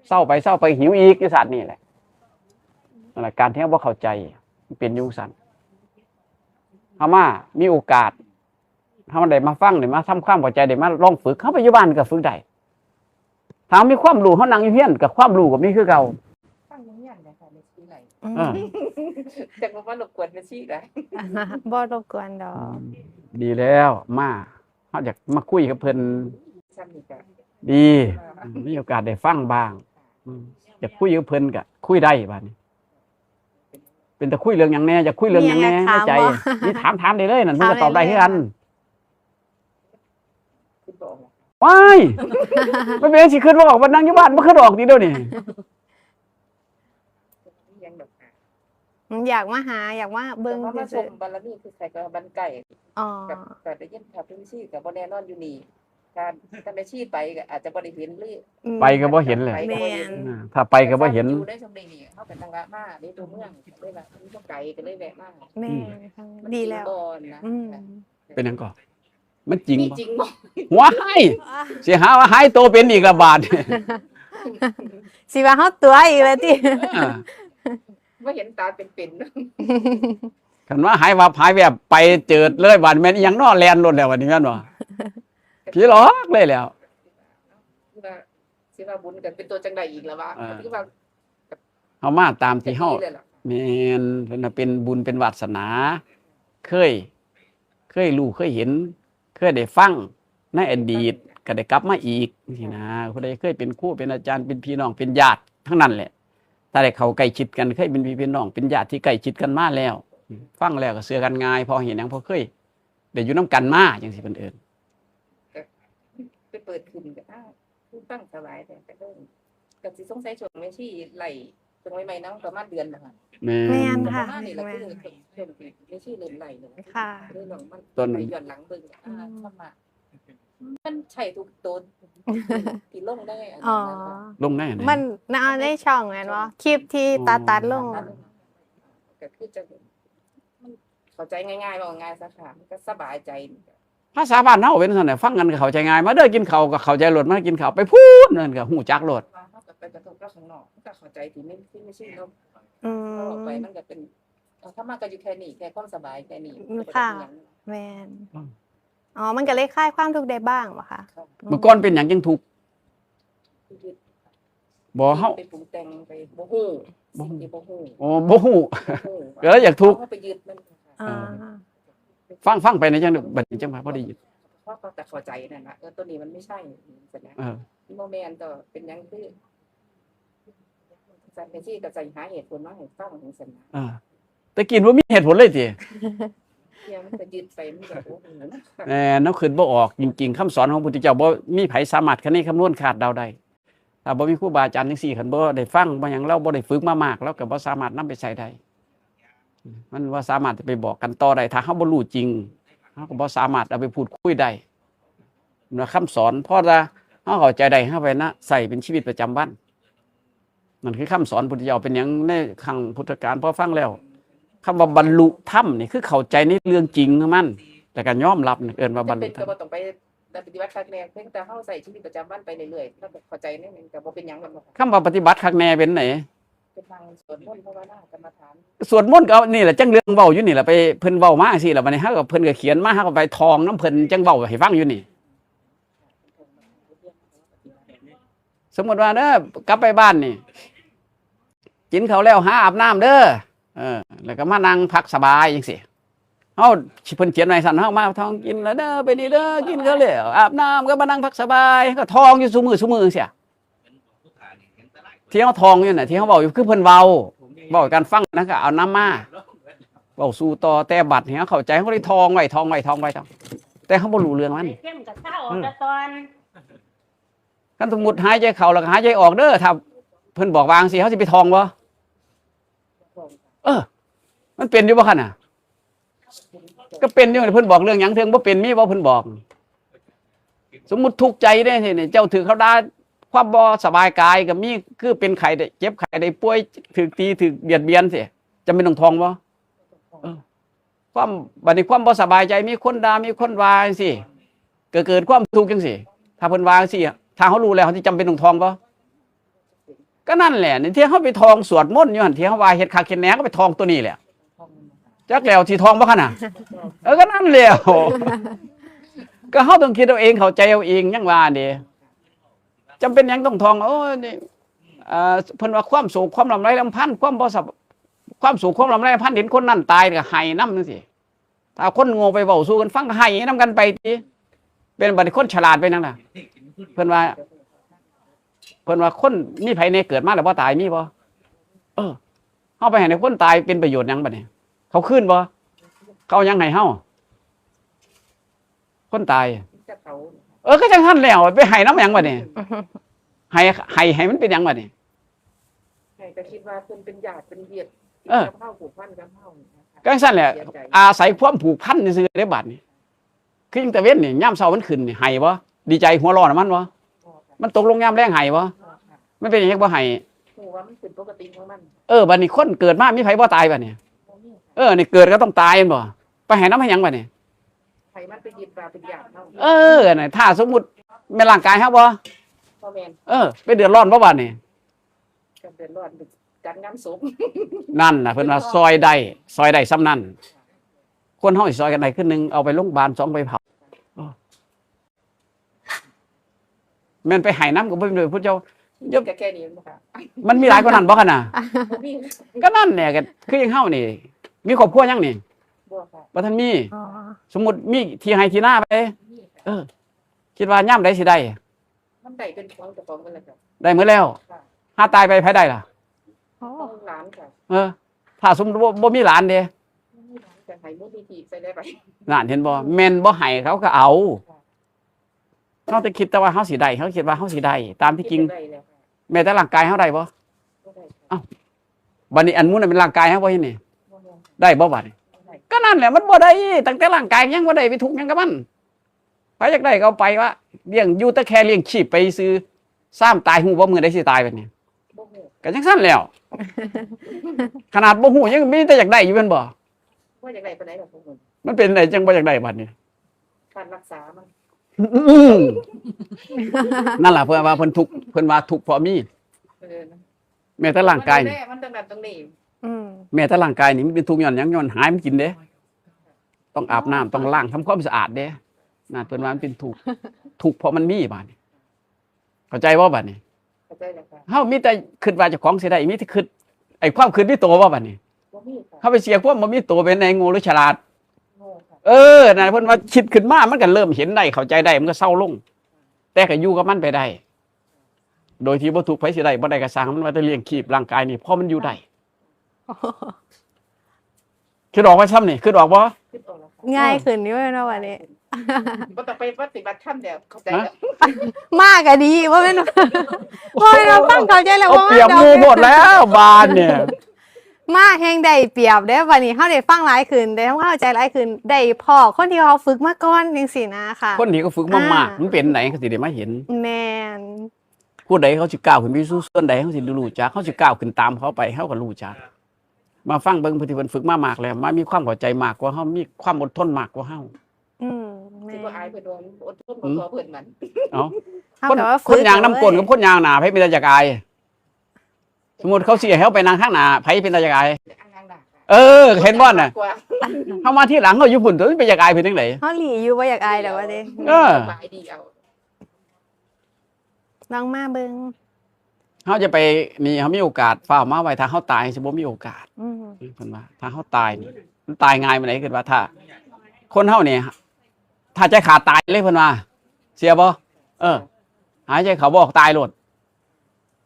เซาไปเซาไป หิวอีกอยู่ซั่นนี่แหละ นั่นแหละ การที่เราบ่เข้าใจ มันเป็นอยู่ซั่น เฮามามีโอกาส เฮาได้มาฟัง ได้มาทำความเข้าใจ ได้มาลองฝึก เฮาไปอยู่บ้านก็ฝึกได้ ถ้าเฮามีความรู้ เฮานั่งอยู่เฮือนก็ความรู้ก็มีคือเก่า ฟังอย่างเงี้ยนะคะในชีวิตไหน อืม เออ จังว่ารบกวนในชีวิตไหน บ่รบกวนดอก ดีแล้ว มา เฮาอยากมาคุยกับเพิ่น ซ้ำนี่ก็ ดี มีโอกาสได้ฟังบ้าง อืม อยากคุยกับเพิ่นก็คุยได้บัดนี้ เป็นตาคุยเรื่องหยังแหน่ อยากคุยเรื่องหยังแหน่ มีหยังอยากถาม ในใจ บ่ นี่ถาม ถามได้เลยนั่น เพิ่นก็ตอบได้คือกัน คือบอกว่า ว้าย มันเป็นสิคิดบ่ออกว่านั่งอยู่บ้านบ่คิดออกติเดี๋ยวนี้ ยังแบบ อยากมาหา อยากมาเบิ่ง แต่ว่ามาช ซื่อ มบารมีคือใครก็บันไก่ ๆอ๋อ กับก็ได้ยินข่าวเป็นชีกับบ่แน่นอนอยู่นี่การการได้ชีไปก็อาจจะบ่ได้เห็นหรือ อืม ไปก็บ่เห็นแหละ แม่น อ่า ถ้าไปก็บ่เห็น อยู่ได้ชมได้นี่เขาเป็นทางละมาในตัวเมืองเลยว่ามันก็ไกลก็เลยแวะมา แม่นค่ะดีแล้ว บ่อนนะ อืม เป็นหยังก่อน มันจริง นี่ บ่ จริงบ่ ว้าย สิหาว่าหายตัวเป็นอีกละบาด สิว่าเฮาตัวอีกแล้วติ อ่า บ่เห็นตาเป็นๆ คันว่าหายวับหายแวบไปเจิดเลยบาด แม่นอีหยังน้อ แล่นโลดแล้วบัดนี้แม่นบ่ ผีหลอกเลยแล้ว คือว่าสิว่าบุญกันเป็นตัวจังใดอีกแล้ววะ อ่า คือว่า เฮามาตามที่เฮา ดีเลยล่ะ แม่น เพิ่นน่ะเป็นบุญเป็นวาสนา เคย เคยรู้เคยเห็น เคยได้ฟังในอดีต ก็ได้กลับมาอีกนี่นะ ผู้ใดเคยเป็นครูเป็นอาจารย์เป็นพี่น้องเป็นญาติทั้งนั้นแหละ ถ้าได้เข้าใกล้ชิดกัน เคยเป็นพี่เป็นน้องเป็นญาติที่ใกล้ชิดกันมาแล้ว ฟังแล้วก็เชื่อกันง่าย เพราะเห็นหยัง เพราะเคยได้อยู่นำกันมาจังซี่เพิ่นเอิ้น ไปเปิดขึ้นก็อ้าวคือฟังสบายแต่ก็เริ่มก็สิสงสัยช่วงแม่ชีไล่ช่วงใหม่ๆเนาะประมาณเดือนนะคะ แม่น แม่นค่ะ ประมาณนี้แหละ แม่น คือช่วงที่แม่ชีเริ่มไล่เลย ค่ะ เริ่มลองมัน ต้น ไปย้อนหลังเบิ่งอ่า อืม ธรรมะมันใช่ทุกตัวที่ลงได้อัน อ๋อ นั้นนะคะ ลงได้อันไหน มันในในช่องแม่นบ่คลิปที่ตัดตัดลง ก็คือจะมันเข้าใจง่ายๆว่าง่ายซะค่ะมันก็สบายใจ ภาษาบ้านเฮาเป็นซั่นน่ะ ฟังกันก็เข้าใจง่าย มาเด้อกินข้าวก็เข้าใจโลด มากินข้าวไปพู้นนั่นก็ฮู้จักโลด ว่าเขาก็ไปกระทบกับข้างนอกมันก็เข้าใจที่ไม่ที่ไม่ใช่เนาะ อื เขาออกไป ม มันก็เป็นเอาธรรมะก็อยู่แค่นี้แค่ความสบายแค่นี้ อืมค่ะ แม่น อืม อ๋อ มันก็เลยคลายความทุกข์ได้บ้างบ่คะ ค่ะ เมื่อก่อนเป็นหยังจังทุกข์ ยึด บ่เฮา ไปปรุงแต่งไปบ่ฮู้ บ่ฮู้ สิ่งที่บ่ฮู้ โอ้บ่ฮู้ บ่ฮู้ ก็เลยอยากทุกข์ เขาไปยึดมันค่ะ อ่า ฟัง ฟังไปในจัง บัดนี้จังว่าบ่ได้ยิน เพราะก็แต่เข้าใจนั่นนะ เออ ตัวนี้มันไม่ใช่ เสร็จแล้ว เออ โมเมนต์ก็เป็นหยังคือ จันเป็นที่ก็ใจหาเหตุผลมาให้ฟังของสันนะ เออ แต่กี้บ่มีเหตุผลเลยติ เที่ยมันก็ยืดไปมันก็โอ้โห แหม เฮาคิดบ่ออก จริงๆ คำสอนของพระพุทธเจ้า บ่มีไผสามารถคะเนคำนวณคาดเดาได้ ถ้าบ่มีครูบาอาจารย์จังซี่ คันบ่ได้ฟัง บ่หยัง เราบ่ได้ฝึกมามาก เราก็บ่สามารถนำไปใช้ได้ มันบ่สามารถจะไปบอกกันต่อได้ ถ้าเฮาบ่รู้จริง เฮาก็บ่สามารถเอาไปพูดคุยได้ นะ คำสอน พอถ้าเฮาเข้าใจได้ เฮาไปนะ ใช้เป็นชีวิตประจำวัน นั่นคือคำสอนพุทธเจ้า เป็นหยังในครั้งพุทธกาล พอฟังแล้ว คำว่าบรรลุธรรมนี่คือเข้าใจในเรื่องจริงของมัน แล้วก็ยอมรับนี่เอิ้นว่าบรร จำ ลุ เป็น ธรร ก็ ม บ่ต้องไปปฏิบัติคักแน่ เพียงแต่เฮาใช้ชีวิตประจำวันไปเรื่อยๆ แล้วก็เข้าใจในนั้นก็บ่เป็นหยัง แม่นบ่คะ คำว่าปฏิบัติคักแน่เป็นไหน เป็นนั่งสวดมนต์ภาวนากรรมฐาน สวดมนต์ก็เอานี่แหละ จังเรื่องเว้าอยู่นี่แหละ ไปเพิ่นเว้ามาจังซี่ล่ะ บัดนี้เฮาก็ เพิ่นก็เขียนมา เฮาก็ไปท่องนำเพิ่น จังเว้าให้ฟังอยู่นี่ สมมุติว่าเด้อ กลับไปบ้านนี่ กินข้าวแล้วหาอาบน้ำเด้อ เออ แล้วก็มานั่งพักสบายจังซี่ เฮา เพิ่นเขียนไว้ซั่น เฮามาท่อง กินแล้วเด้อ ไปนี่เด้อ กินข้าวแล้ว อาบน้ำก็มานั่งพักสบาย ก็ท่องอยู่ซุมื้อซุมื้อจังซี่ ที่เฮาท่องอยู่น่ะ ที่เฮาเว้าอยู่ คือเพิ่นเว้า เว้าให้กันฟังนะ ก็เอานำมา เว้าสู่ต่อ แต่บัดนี้เฮาเข้าใจ เฮาก็เลยท่องไว้ ท่องไว้ ท่องไว้ ท่อง แต่เฮาบ่รู้เรื่องมัน ไอ้เข้มกับเศร้าแต่ตอน คันสมมุติหายใจเข้าแล้วก็หายใจออกเด้อ ถ้าเพิ่นบอกว่าจังซี่ เฮาสิไปท่องบ่ เออ มันเป็นอยู่บ่คั่นน่ะ ก็เป็นอยู่ เพิ่นบอกเรื่องหยัง เทื่อบ่เป็น มีบ่เพิ่นบอก สมมุติทุกข์ใจเด้นี่ เจ้าถืกเขาด่า ความบ่สบายกายก็มี คือเป็นไข้ได้ เจ็บไข้ได้ป่วย ถืกตี ถืกเบียดเบียนสิ จำเป็นต้องท่องบ่ เออ ความ บัดนี้ความบ่สบายใจ มีคนด่า มีคนว่าจังซี่ ก็เกิดความทุกข์จังซี่ ถ้าเพิ่นว่าจังซี่ ถ้าเฮารู้แล้ว เฮาสิจำเป็นต้องท่องบ่ ก็นั่นแหละ นี่ที่เฮาไปท่องสวดมนต์อยู่หั่น ที่เฮาว่าเฮ็ดคักเฮ็ดแหน่ ก็ไปท่องตัวนี้แหละ จักแล้วสิท่องบ่คั่นน่ะ เออ ก็นั่นแหละ ก็เฮาต้องคิดเอาเอง เข้าใจเอาเอง ยังว่าเด้ จำเป็นหยังต้องท่อง โอ้ย นี่ เอ่อ เพิ่นว่าความโศกความลำไรลำพันธ์ ความบ่สบ- ความโศกความลำไรลำพันธ์ เห็นคนนั้นตายก็ไห้นำจังซี่ ถ้าคนโง่ไปเว้าสู่กันฟังก็ไห้นำกันไปติ เป็นบัดนี้คนฉลาดไปนั่นน่ะ เพิ่นว่า เพิ่นว่าคนมีไผแน่เกิดมาแล้วบ่ตาย มีบ่ เออ เฮาไปให้คนตายเป็นประโยชน์หยังบัดนี้ เขาคืนบ่ เขาเอาหยังให้เฮา คนตาย จะเขา เออ ก็จังซั่นแล้ว ไปให้นำหยังบัดนี้ ให้ ให้ ให้มันเป็นหยังบัดนี้ ใครก็คิดว่าเพิ่นเป็นญาติเป็นเวียด เออ กับเฮาผูกพันกับเฮานี่นะคะ ก็จังซั่นแหละ เสียใจ อาศัยความผูกพันซื่อๆเด้บัดนี้ คือจังตะเวนนี่ ยามเช้ามันขึ้นนี่ ไห้บ่ ดีใจหัวเร้อนำมันบ่ มันตกลงยามแลงไห้บ่ มันเป็นหยังบ่ไห้ ฮู้ว่ามันเป็นปกติของมัน เออ บัดนี้คนเกิดมามีไผบ่ตายบัดนี้ บ่มี เออ นี่เกิดก็ต้องตายแม่นบ่ ไปไห้นำให้หยังบัดนี้ ใครมันไปยึดว่าเป็นญาติเฮา เออ น่ะ ถ้าสมมุติแม่นร่างกายเฮาบ่ บ่แม่น เออ ไปเดือดร้อนบ่บัดนี้ กันเดือดร้อนจัดงานศพ นั่นน่ะ เพิ่นว่าซอยได้ ซอยได้ส่ำนั้น คนเฮาสิซอยกันได้คือ หนึ่ง เอาไปโรงพยาบาล สอง ไปเผา แม่นไปไห้นำก็บ่เป็นเรื่องพุทธเจ้า ก็แค่นี้บ่ค่ะ มันมีหลายกว่านั้นบ่คั่นน่ะ บ่มี ก็นั่นแหละ ก็คือจังเฮานี่ มีครอบครัวยังนี่ บ่ค่ะ บ่ทันมี อ๋อ สมมุติมีที่ไร่ที่นาไป มีค่ะ เออ คิดว่ายามใดสิได้ มันได้เป็นของเจ้าของกันแล้วค่ะ ได้หมดแล้ว ค่ะ หาตายไปไผได้ล่ะ โอ้ ของหลานค่ะ เออ ถ้าสมมุติบ่ บ่มีหลานเด้ บ่มีหลานก็ให้มูลนิธิใส่ได้ไป นั่นเห็นบ่ แม่นบ่ให้เขาก็เอา เฮาแต่คิดแต่ว่าเฮาสิได้ เฮาคิดว่าเฮาสิได้ ตามที่จริง ได้แล้วค่ะ แม้แต่ร่างกายเฮาได้บ่ บ่ได้ค่ะ บัดนี้อันหมู่นั้นเป็นร่างกายเฮาบ่เห็นนี่ บ่ได้ ได้บ่บัดนี้ บ่ได้ ก็นั่นแหละมันบ่ได้ ตั้งแต่ร่างกายยังบ่ได้ไปทุกข์หยังกับมัน ไผอยากได้ก็เอาไปวะ เลี้ยงอยู่แต่แค่เลี้ยงชีพไปซื่อ ซ้ำตายฮู้บ่มื้อใดสิตายบัดนี้ บ่ฮู้ ก็จังซั่นแล้ว ขนาดบ่ฮู้ยังมีแต่อยากได้อยู่แม่นบ่ ว่าอยากได้ปานใดล่ะพวกมึง มันเป็นไดจังบ่อยากได้บัดนี้ การรักษามัน อืมนั่นล่ะเพิ่นว่าเพิ่นทุกข์ เพิ่นว่าทุกข์เพราะมี เออ แม้แต่ร่างกาย มัน นี่ แน่มันต้องนั่นต้องนี่ อืม แม้แต่ร่างกายนี่มันเป็นทุกข์ย้อนหยัง ย้อนหาให้มันกินเด้ ต้องอาบน้ำต้องล้างทำความสะอาดเด้ นั่นเพิ่นว่ามันเป็นทุกข์ ทุกข์เพราะมันมีบัดนี้ เข้าใจบ่บัดนี้ เข้าใจแล้วค่ะ เฮามีแต่คิดว่าเจ้าของสิได้ มีแต่คิด ไอ้ความคิดมีโตบ่บัดนี้ บ่มีค่ะ เฮาไปเสียความบ่มีโตเป็นไง โง่หรือฉลาด โง่ค่ะ เออ นั่นเพิ่นว่าคิดขึ้นมา มันก็เริ่มเห็นได้ เข้าใจได้ มันก็เซาลง แต่ก็อยู่กับมันไปได้ โดยที่บ่ทุกข์ ไผสิได้บ่ได้ก็ซ่างมัน ว่าแต่เลี้ยงชีพร่างกายนี่ พอมันอยู่ได้ คิดออกว่าซ้ำนี่ คิดออกบ่ ง่ายขึ้นอยู่เนาะวันนี้ บ่ต้องไปปฏิบัติธรรมแล้วเข้าใจแล้ว มากก็ดีว่าแม่นว่าแม่นว่าฟังเข้าใจแล้ว เอา ว่า เปรียบหมู่หมดแล้วบานเนี่ย มากแฮงได้เปรียบเด้อวันนี้เฮาได้ฟังหลายขึ้นได้ทำความเข้าใจหลายขึ้นได้พ้อคนที่เขาฝึกมาก่อนจังซี่นะค่ะ คนที่เขาฝึกมามาก อ่า มันเป็นไหนเขาสิได้มาเห็น แม่น ผู้ใดเขาสิก้าวขึ้นไปสู่ส่วนใดเขาสิรู้จัก เขาสิก้าวขึ้นตามเขาไปเขาก็รู้จัก มาฟังเบิ่งผู้ที่เพิ่นฝึกมามากแล้ว มามีความเข้าใจมากกว่าเฮา มีความอดทนมากกว่าเฮา อืมแม่ สิ น บ่อายเพิ่นว่าอดทนบ่พอเพิ่นมัน เอ้า เฮา คน ก็ว่า คนย่าง ฝึก นำก้น เอาไว้ กับคนย่างหน้า ไผเป็นตาอยากอาย สมมุติเขาสิให้เฮาไปนั่งข้างหน้า ไผเป็นตาอยากอาย อันนั้นน่ะ เออ เห็นบ่น่ะ กว่า เฮามาทีหลังเฮาอยู่พุ่น ตัวมันไปอยากอายเพิ่นจังได๋ เฮาหลีอยู่บ่อยากอายแล้วว่าเด้ เออ สบายดีเอา ลองมาเบิ่ง เฮาจะไปนี่ เฮามีโอกาสฟ้าวมาไว้ ถ้าเฮาตายสิบ่มีโอกาส อืม เพิ่นว่า ถ้าเฮาตายนี่ มันตายง่ายปานใด คิดว่าถ้า คนเฮานี่ ถ้าใจขาดตายเลย เพิ่นว่า เชื่อบ่ เออ หายใจเข้าบ่ออก ตายโลด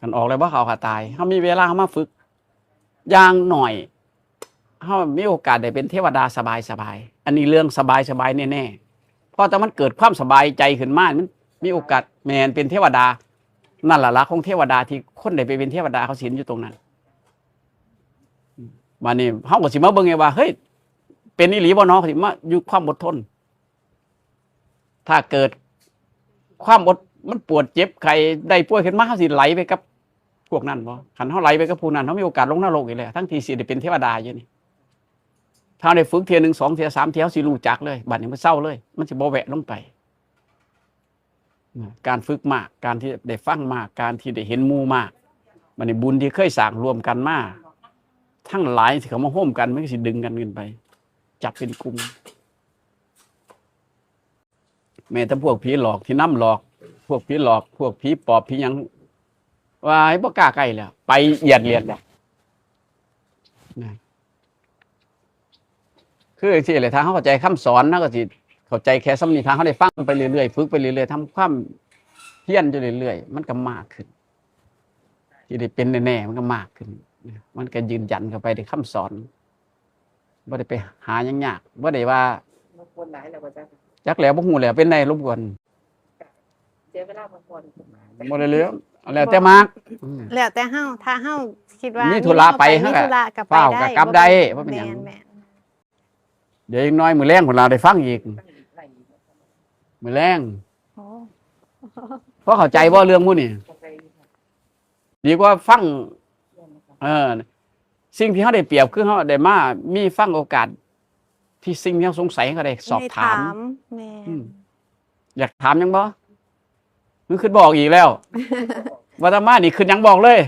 คันออกแล้วบ่เข้า ขาดตาย เฮามีเวลา เฮามาฝึก อย่างน้อย เฮามีโอกาสได้เป็นเทวดาสบายๆ อันนี้เรื่องสบายๆ แน่ๆ เพราะถ้ามันเกิดความสบายใจขึ้นมา มันมีโอกาส แม่นเป็นเทวดา นั่นล่ะละของเทวดา ที่คนได้ไปเป็นเทวดา เขาสิเห็นอยู่ตรงนั้น บัดนี้เฮาก็สิมาเบิ่งไงว่า เฮ้ย เป็นอีหลีบ่เนาะ สิมาอยู่ความอดทน ถ้าเกิดความอด มันปวดเจ็บไข้ ได้ป่วยขึ้นมา เฮาสิไหลไปกับพวกนั้นบ่ คันเฮาไหลไปกับพวกนั้น เฮามีโอกาสลงนรกอีกแล้ว ทั้งที่สิได้เป็นเทวดาอยู่นี่ ถ้าได้ฝึกเทื่อหนึ่ง สองเทื่อ สามเทื่อ เฮาสิรู้จักเลย บัดนี้มันเซาเลย มันสิบ่แวะลงไป การฝึกมาก การที่ได้ฟังมาก การที่ได้เห็นหมู่มาก บัดนี้บุญที่เคยสร้างร่วมกันมา ทั้งหลายที่เขามาโฮมกัน มันก็สิดึงกันขึ้นไป จับเป็นกลุ่ม แม้แต่พวกผีหลอกที่นำหลอก พวกผีหลอก พวกผีปอบผีหยัง ว่าให้บ่กล้าใกล้แล้ว ไปเอียดเลียดแล้ว นะ คือจังซี่แหละ ถ้าเฮาเข้าใจคำสอน เฮาก็สิเข้าใจแค่ส่ำนี้ ถ้าเฮาได้ฟังไปเรื่อยๆ ฝึกไปเรื่อยๆ ทำความเพียรอยู่เรื่อยๆ มันก็มากขึ้น ที่ได้เป็นแน่ๆ มันก็มากขึ้น มันก็ยืนยันเข้าไปในคำสอน บ่ได้ไปหาหยังยาก บ่ได้ว่า รบกวนหลายแล้วบ่จ๊ะ จักแล้วบ่ฮู้แล้วเป็นไดรบกวน เสียเวลาบ่ควร บ่ได้เลย แล้วแต่มาก อืม แล้วแต่เฮา ถ้าเฮาคิดว่า มีธุระไป มี เฮา เฮา ก็ ไป ฟ้าวก็กลับได้ บ่เป็นหยัง แม่นแม่น เดี๋ยวอีกหน่อยมื้อแลงพุ่นล่ะได้ฟังอีก มื้อแลง โอ้ พอเข้าใจบ่เรื่องหมู่นี่ ดีกว่าฟัง เออ สิ่งที่เฮาได้เปรียบคือเฮาได้มามีฟังโอกาส ที่สิ่งที่เฮาสงสัยเฮาก็ได้สอบถาม แม่น อืม อยากถามหยังบ่ คือคิดบ่ออกอีกแล้ว ว่าอาตมานี่คิดหยังบอกเลย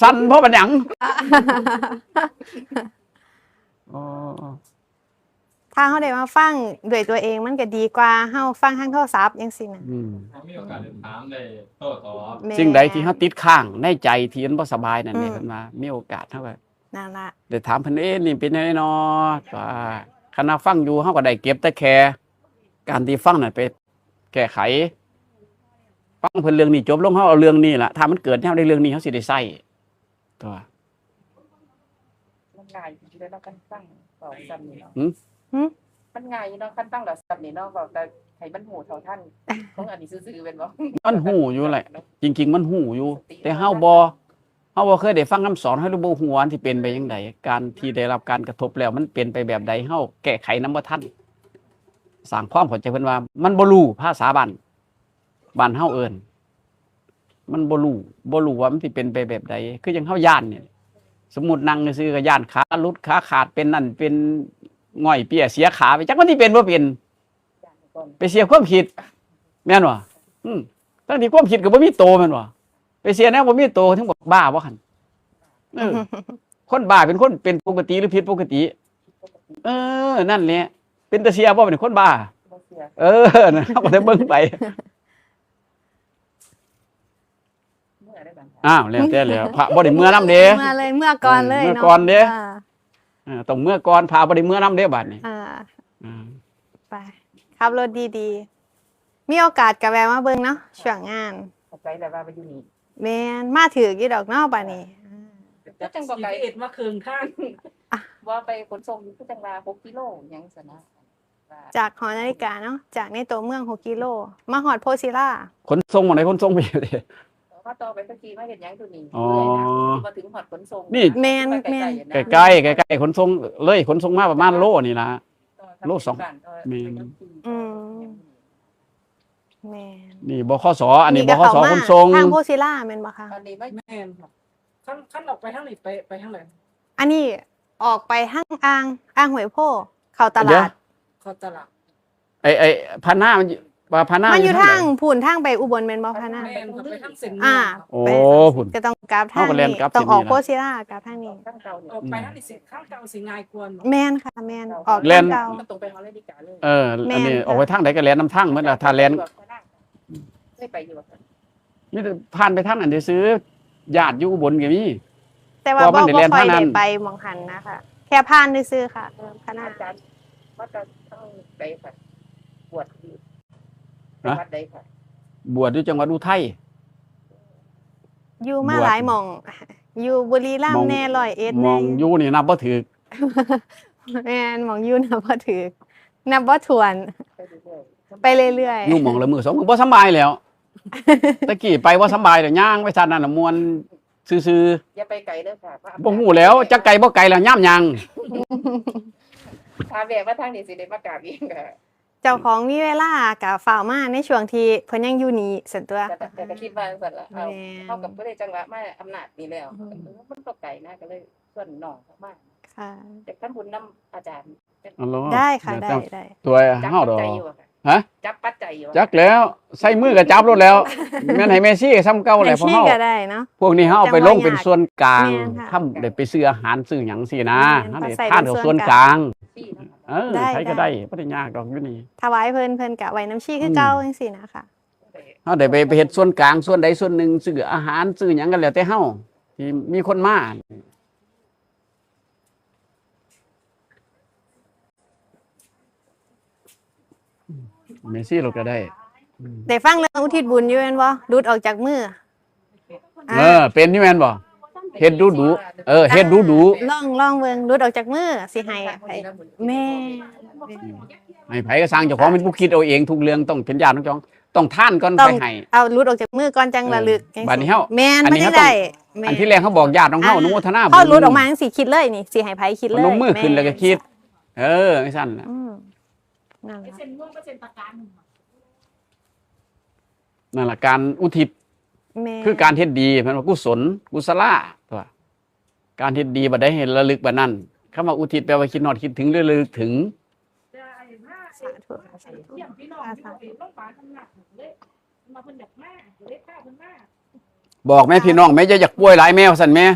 สั่นเพราะเป็นหยัง อ๋อ ถ้าเฮาได้มาฟังด้วยตัวเองมันก็ดีกว่าเฮาฟังทางโทรศัพท์จังซี่นะ อืม มีโอกาสได้ถามได้โต้ตอบ แม่น สิ่งใดที่เฮาติดค้างในใจที่มันบ่สบายนั่นเอง อืม เพิ่นว่ามีโอกาสเฮาก็ นั่นล่ะ ได้ถามเพิ่น เอ๊ะ นี่เป็นจั่งใดน้อ ว่าคันว่าฟังอยู่เฮาก็ได้เก็บแต่แค่การที่ฟังนั่นไปแก้ไข ฟังเพิ่นเรื่องนี้จบลง เฮาเอาเรื่องนี้ล่ะ ถ้ามันเกิดแนวใดเรื่องนี้เฮาสิได้ใช้ ตัว มันง่ายอยู่แล้วเนาะ คันฟังเว้าซ้ำนี่เนาะ หืม หืม มันง่ายอยู่เนาะ คันฟังแล้วซ้ำนี่เนาะ เว้าแต่ให้มันฮู้เท่าทัน ของอันนี้ซื่อๆ แม่นบ่ มันฮู้อยู่แหละ จริงๆ มันฮู้อยู่ แต่เฮาบ่ เฮาบ่เคยได้ฟังคำสอน เฮาเลยบ่ฮู้ว่ามันสิเป็นไปจั่งใด การที่ได้รับการกระทบแล้วมันเป็นไปแบบใด เฮาแก้ไขนำบ่ทัน สร้างความเข้าใจเพิ่นว่า มันบ่รู้ ภาษาบ้าน บ้านเฮาเอิ้น มันบ่รู้ บ่รู้ว่ามันสิเป็นไปแบบใด คือจั่งเฮาย้านนี่ สมมุตินั่งซื่อๆ ก็ย้านขาหลุด ขาขาด เป็นนั่น เป็นง่อยเปี้ย เสียขาไป จักมันสิเป็นบ่เป็น ไปเสียความคิด แม่นบ่ อืม ทั้งที่ความคิดก็บ่มีโตแม่นบ่ ไปเสียแนวบ่มีโต ถึงบอกบ้าบ่หั่น เออ คนบ้าเป็นคนเป็นปกติหรือผิดปกติ เออ นั่นแหละ เป็นตาเสียบ่เป็นคนบ้า บ่เสีย เออ นั่น เฮาก็ได้เบิ่งไป เมื่อได้บาง อ้าว แล้วแต่แล้ว พระบ่ได้เมือนำเด้ เมือเลย เมือก่อนเลย เมือ เนาะ ก่อนเด้ อ่า อ่า ต้องเมือก่อน พระบ่ได้เมือนำเด้ บัดนี้ อ่า อ่า ไป ขับรถดีๆ มีโอกาสก็แวะมาเบิ่งเนาะ ช่วงงาน เข้าใจแล้วว่ามาอยู่นี่ แม่น มาถืกอยู่ดอกเนาะบัดนี้ ก็จังบ่ไกล จีพีเอสมาเคิ่งทาง อ่ะ ว่าไปขนส่งอยู่คือจังว่าหกกิโลหยังซั่นนะ จากหอนาฬิกาเนาะ จากในตัวเมืองหกกิโล มาฮอดโพธิ์ศิลา ขนส่งหม่องใด ขนส่งไปอยู่เด้ มาต่อไปตะกี้มาเฮ็ดหยังอยู่นี่ อ๋อ เรื่อยนะ มาถึงฮอดขนส่ง นี่ แม่น ไปไกลๆ แม่น นะ ใกล้ๆ ใกล้ๆ ขนส่งเลย ขนส่งมาประมาณโลนี่ล่ะ ต่อทาง โลสอง บ้านต่อ แม่น ไปยังที่ อืม แม่น นี่ บขส อันนี้ นี่ก็ บขส เข้ามา ขนส่ง ทางโพธิ์ศิลาแม่นบ่คะ อันนี้ไม่ แม่นค่ะ คัน คันออกไปทางนี้ไป ไปทางไหน อันนี้ออกไปทางอ่าง อ่างห้วยโพธิ์ เข้าตลาด เดี๋ยว เข้าตลาด ไอ้ ไอ้พาหน้ามันอยู่ ว่าพาหน้า มันอยู่ อยู่ทางไหน ทางพู้น ทางไปอุบลแม่นบ่พาหน้า แม่นค่ะ ไปทางเส้น อ่า นี้ค่ะ โอ้ ไป พู้น ก็ต้องกลับทาง เฮาก็แล่น นี้ กลับ ต้องออก เส้นนี้ล่ะ โพธิ์ศิลากลับทางนี้ ทางเก่านี่ ออกไปทางนี้สิ ทางเก่าสิง่ายกว่าเนาะ แม่นค่ะ แม่น ออก แล่น ทางเก่า มันต้องไปฮอดนาฬิกาเลย เออ แม่น อันนี้ ค่ะ ออกไปทางใดก็แล่นนำทางหมดล่ะ ถ้าแล่น เคยไปอยู่บ่คะ มีแต่ผ่านไปทางนั้นซื่อๆ ญาติอยู่อุบลก็มี แต่ว่า เพราะมัน บ่ ได้แล่น บ่ค่อย ทางนั้น ได้ไปหม่องหั้นนะคะ แค่ผ่านซื่อๆค่ะ เออ พาหน้า อาจารย์มาจากทางใดคะ บวชอยู่ ฮะ จังหวัดใดคะ บวชอยู่จังหวัดอุทัย อยู่มา บวช หลายหม่อง อยู่บุรีรัมย์ หม่อง แน่ ร้อยเอ็ด หม่อง แน่ อยู่นี่นับบ่ถืก แม่น หม่องอยู่นับบ่ถืก นับบ่ถ้วน ไปเรื่อยๆ ไปเรื่อยๆ อยู่หม่องละมื้อสองมื้อบ่สำบายแล้ว ตะกี้ไปบ่สำบายแล้ว ย่างไปซั่นนั่นน่ะม่วนซื่อๆ อย่าไปไกลเด้อค่ะ บ่ฮู้แล้ว จักไกลบ่ไกลแล้ว ย่ามย่าง ถ้าแวะมาทางนี้สิได้มากราบอีกค่ะ เจ้าของมีเวลาก็ฟ้าวมาในช่วงที่เพิ่นยังอยู่นี่ซั่นตั่ว แต่ แต่ก็คิดว่าซั่นล่ะ เอา แม่น เฮาก็บ่ได้จังหวะมาอำนาจนี่แล้ว อืม เออ มันก็ไกลนะ ก็เลยชวนน้องเขามา ค่ะ อยากทำบุญนำอาจารย์ อ๋อเหรอ ได้ค่ะ เดี๋ยว ได้ ต้อง ได้ ตัว จับ เฮาดอก ปัจจัยอยู่อะค่ะ ฮะ จับปัจจัยอยู่อะ จักแล้ว ใส่มือก็จับโลดแล้ว แม่นให้แม่ชีก็ส่ำเก่าแหละ แม่ชี พวกเฮา ก็ได้เนาะ พวกนี้เฮาเอาไปลงเป็นส่วนกลาง แม่นค่ะ ทำได้ไปซื้ออาหารซื้อหยังสินะ แม่น เฮาได้ ก็ใส่ ทานเข้าส่วนกลาง เป็นส่วนกลาง เออ ได้ ใครก็ได้ ได้ บ่ได้ยากดอกอยู่นี่ ถวายเพิ่น เพิ่นก็ไว้นำชีคือเก่า อืม จังซี่นะคะ เฮาได้ไป ไปเฮ็ดส่วนกลางส่วนใดส่วนหนึ่ง ซื้ออาหารซื้อหยังก็แล้วแต่เฮา ที่มีคนมา แม่ชีโลดก็ได้ อืม ได้ฟังเรื่องอุทิศบุญอยู่แม่นบ่ หลุดออกจากมือ เออ เป็นอยู่แม่นบ่ เฮ็ดดูดู เออ เฮ็ดดูดู ลอง ลองเบิ่ง หลุดออกจากมือ สิให้ไผ แม่ ให้ไผก็ซ่าง เจ้าของเป็นผู้คิดเอาเอง ทุกเรื่องต้องเป็นญาติของเจ้าของ ต้องทานก่อน ต้อง ไปให้ เอาหลุดออกจากมือก่อนจังระลึก อืม จังซี่ บัดนี้เฮา แม่น อันนี้ มันได้ เฮาต้อง แม่น อันที่แรกเขาบอกญาติของเฮา อ่า อนุโมทนาบุญ พอหลุดออกมาจังซี่คิดเลยนี่ สิให้ไผคิดเลย พนมมือขึ้นแล้วก็คิด แม่น เออ จังซั่นน่ะ อืม นั่นล่ะ เส้นม่วงก็เส้นตะการ นั่นล่ะ การอุทิศ แม่น คือการเฮ็ดดี เพิ่นว่ากุศล กุศลา ตัว การเฮ็ดดีบัดใดให้ระลึกบัดนั้น คำว่าอุทิศแปลว่าคิดฮอดคิดถึง ระลึกถึง สาธุ สาธุ บอกแม่พี่น้องแม่ อย่าอยากป่วยหลายแม่ว่าซั่นแม่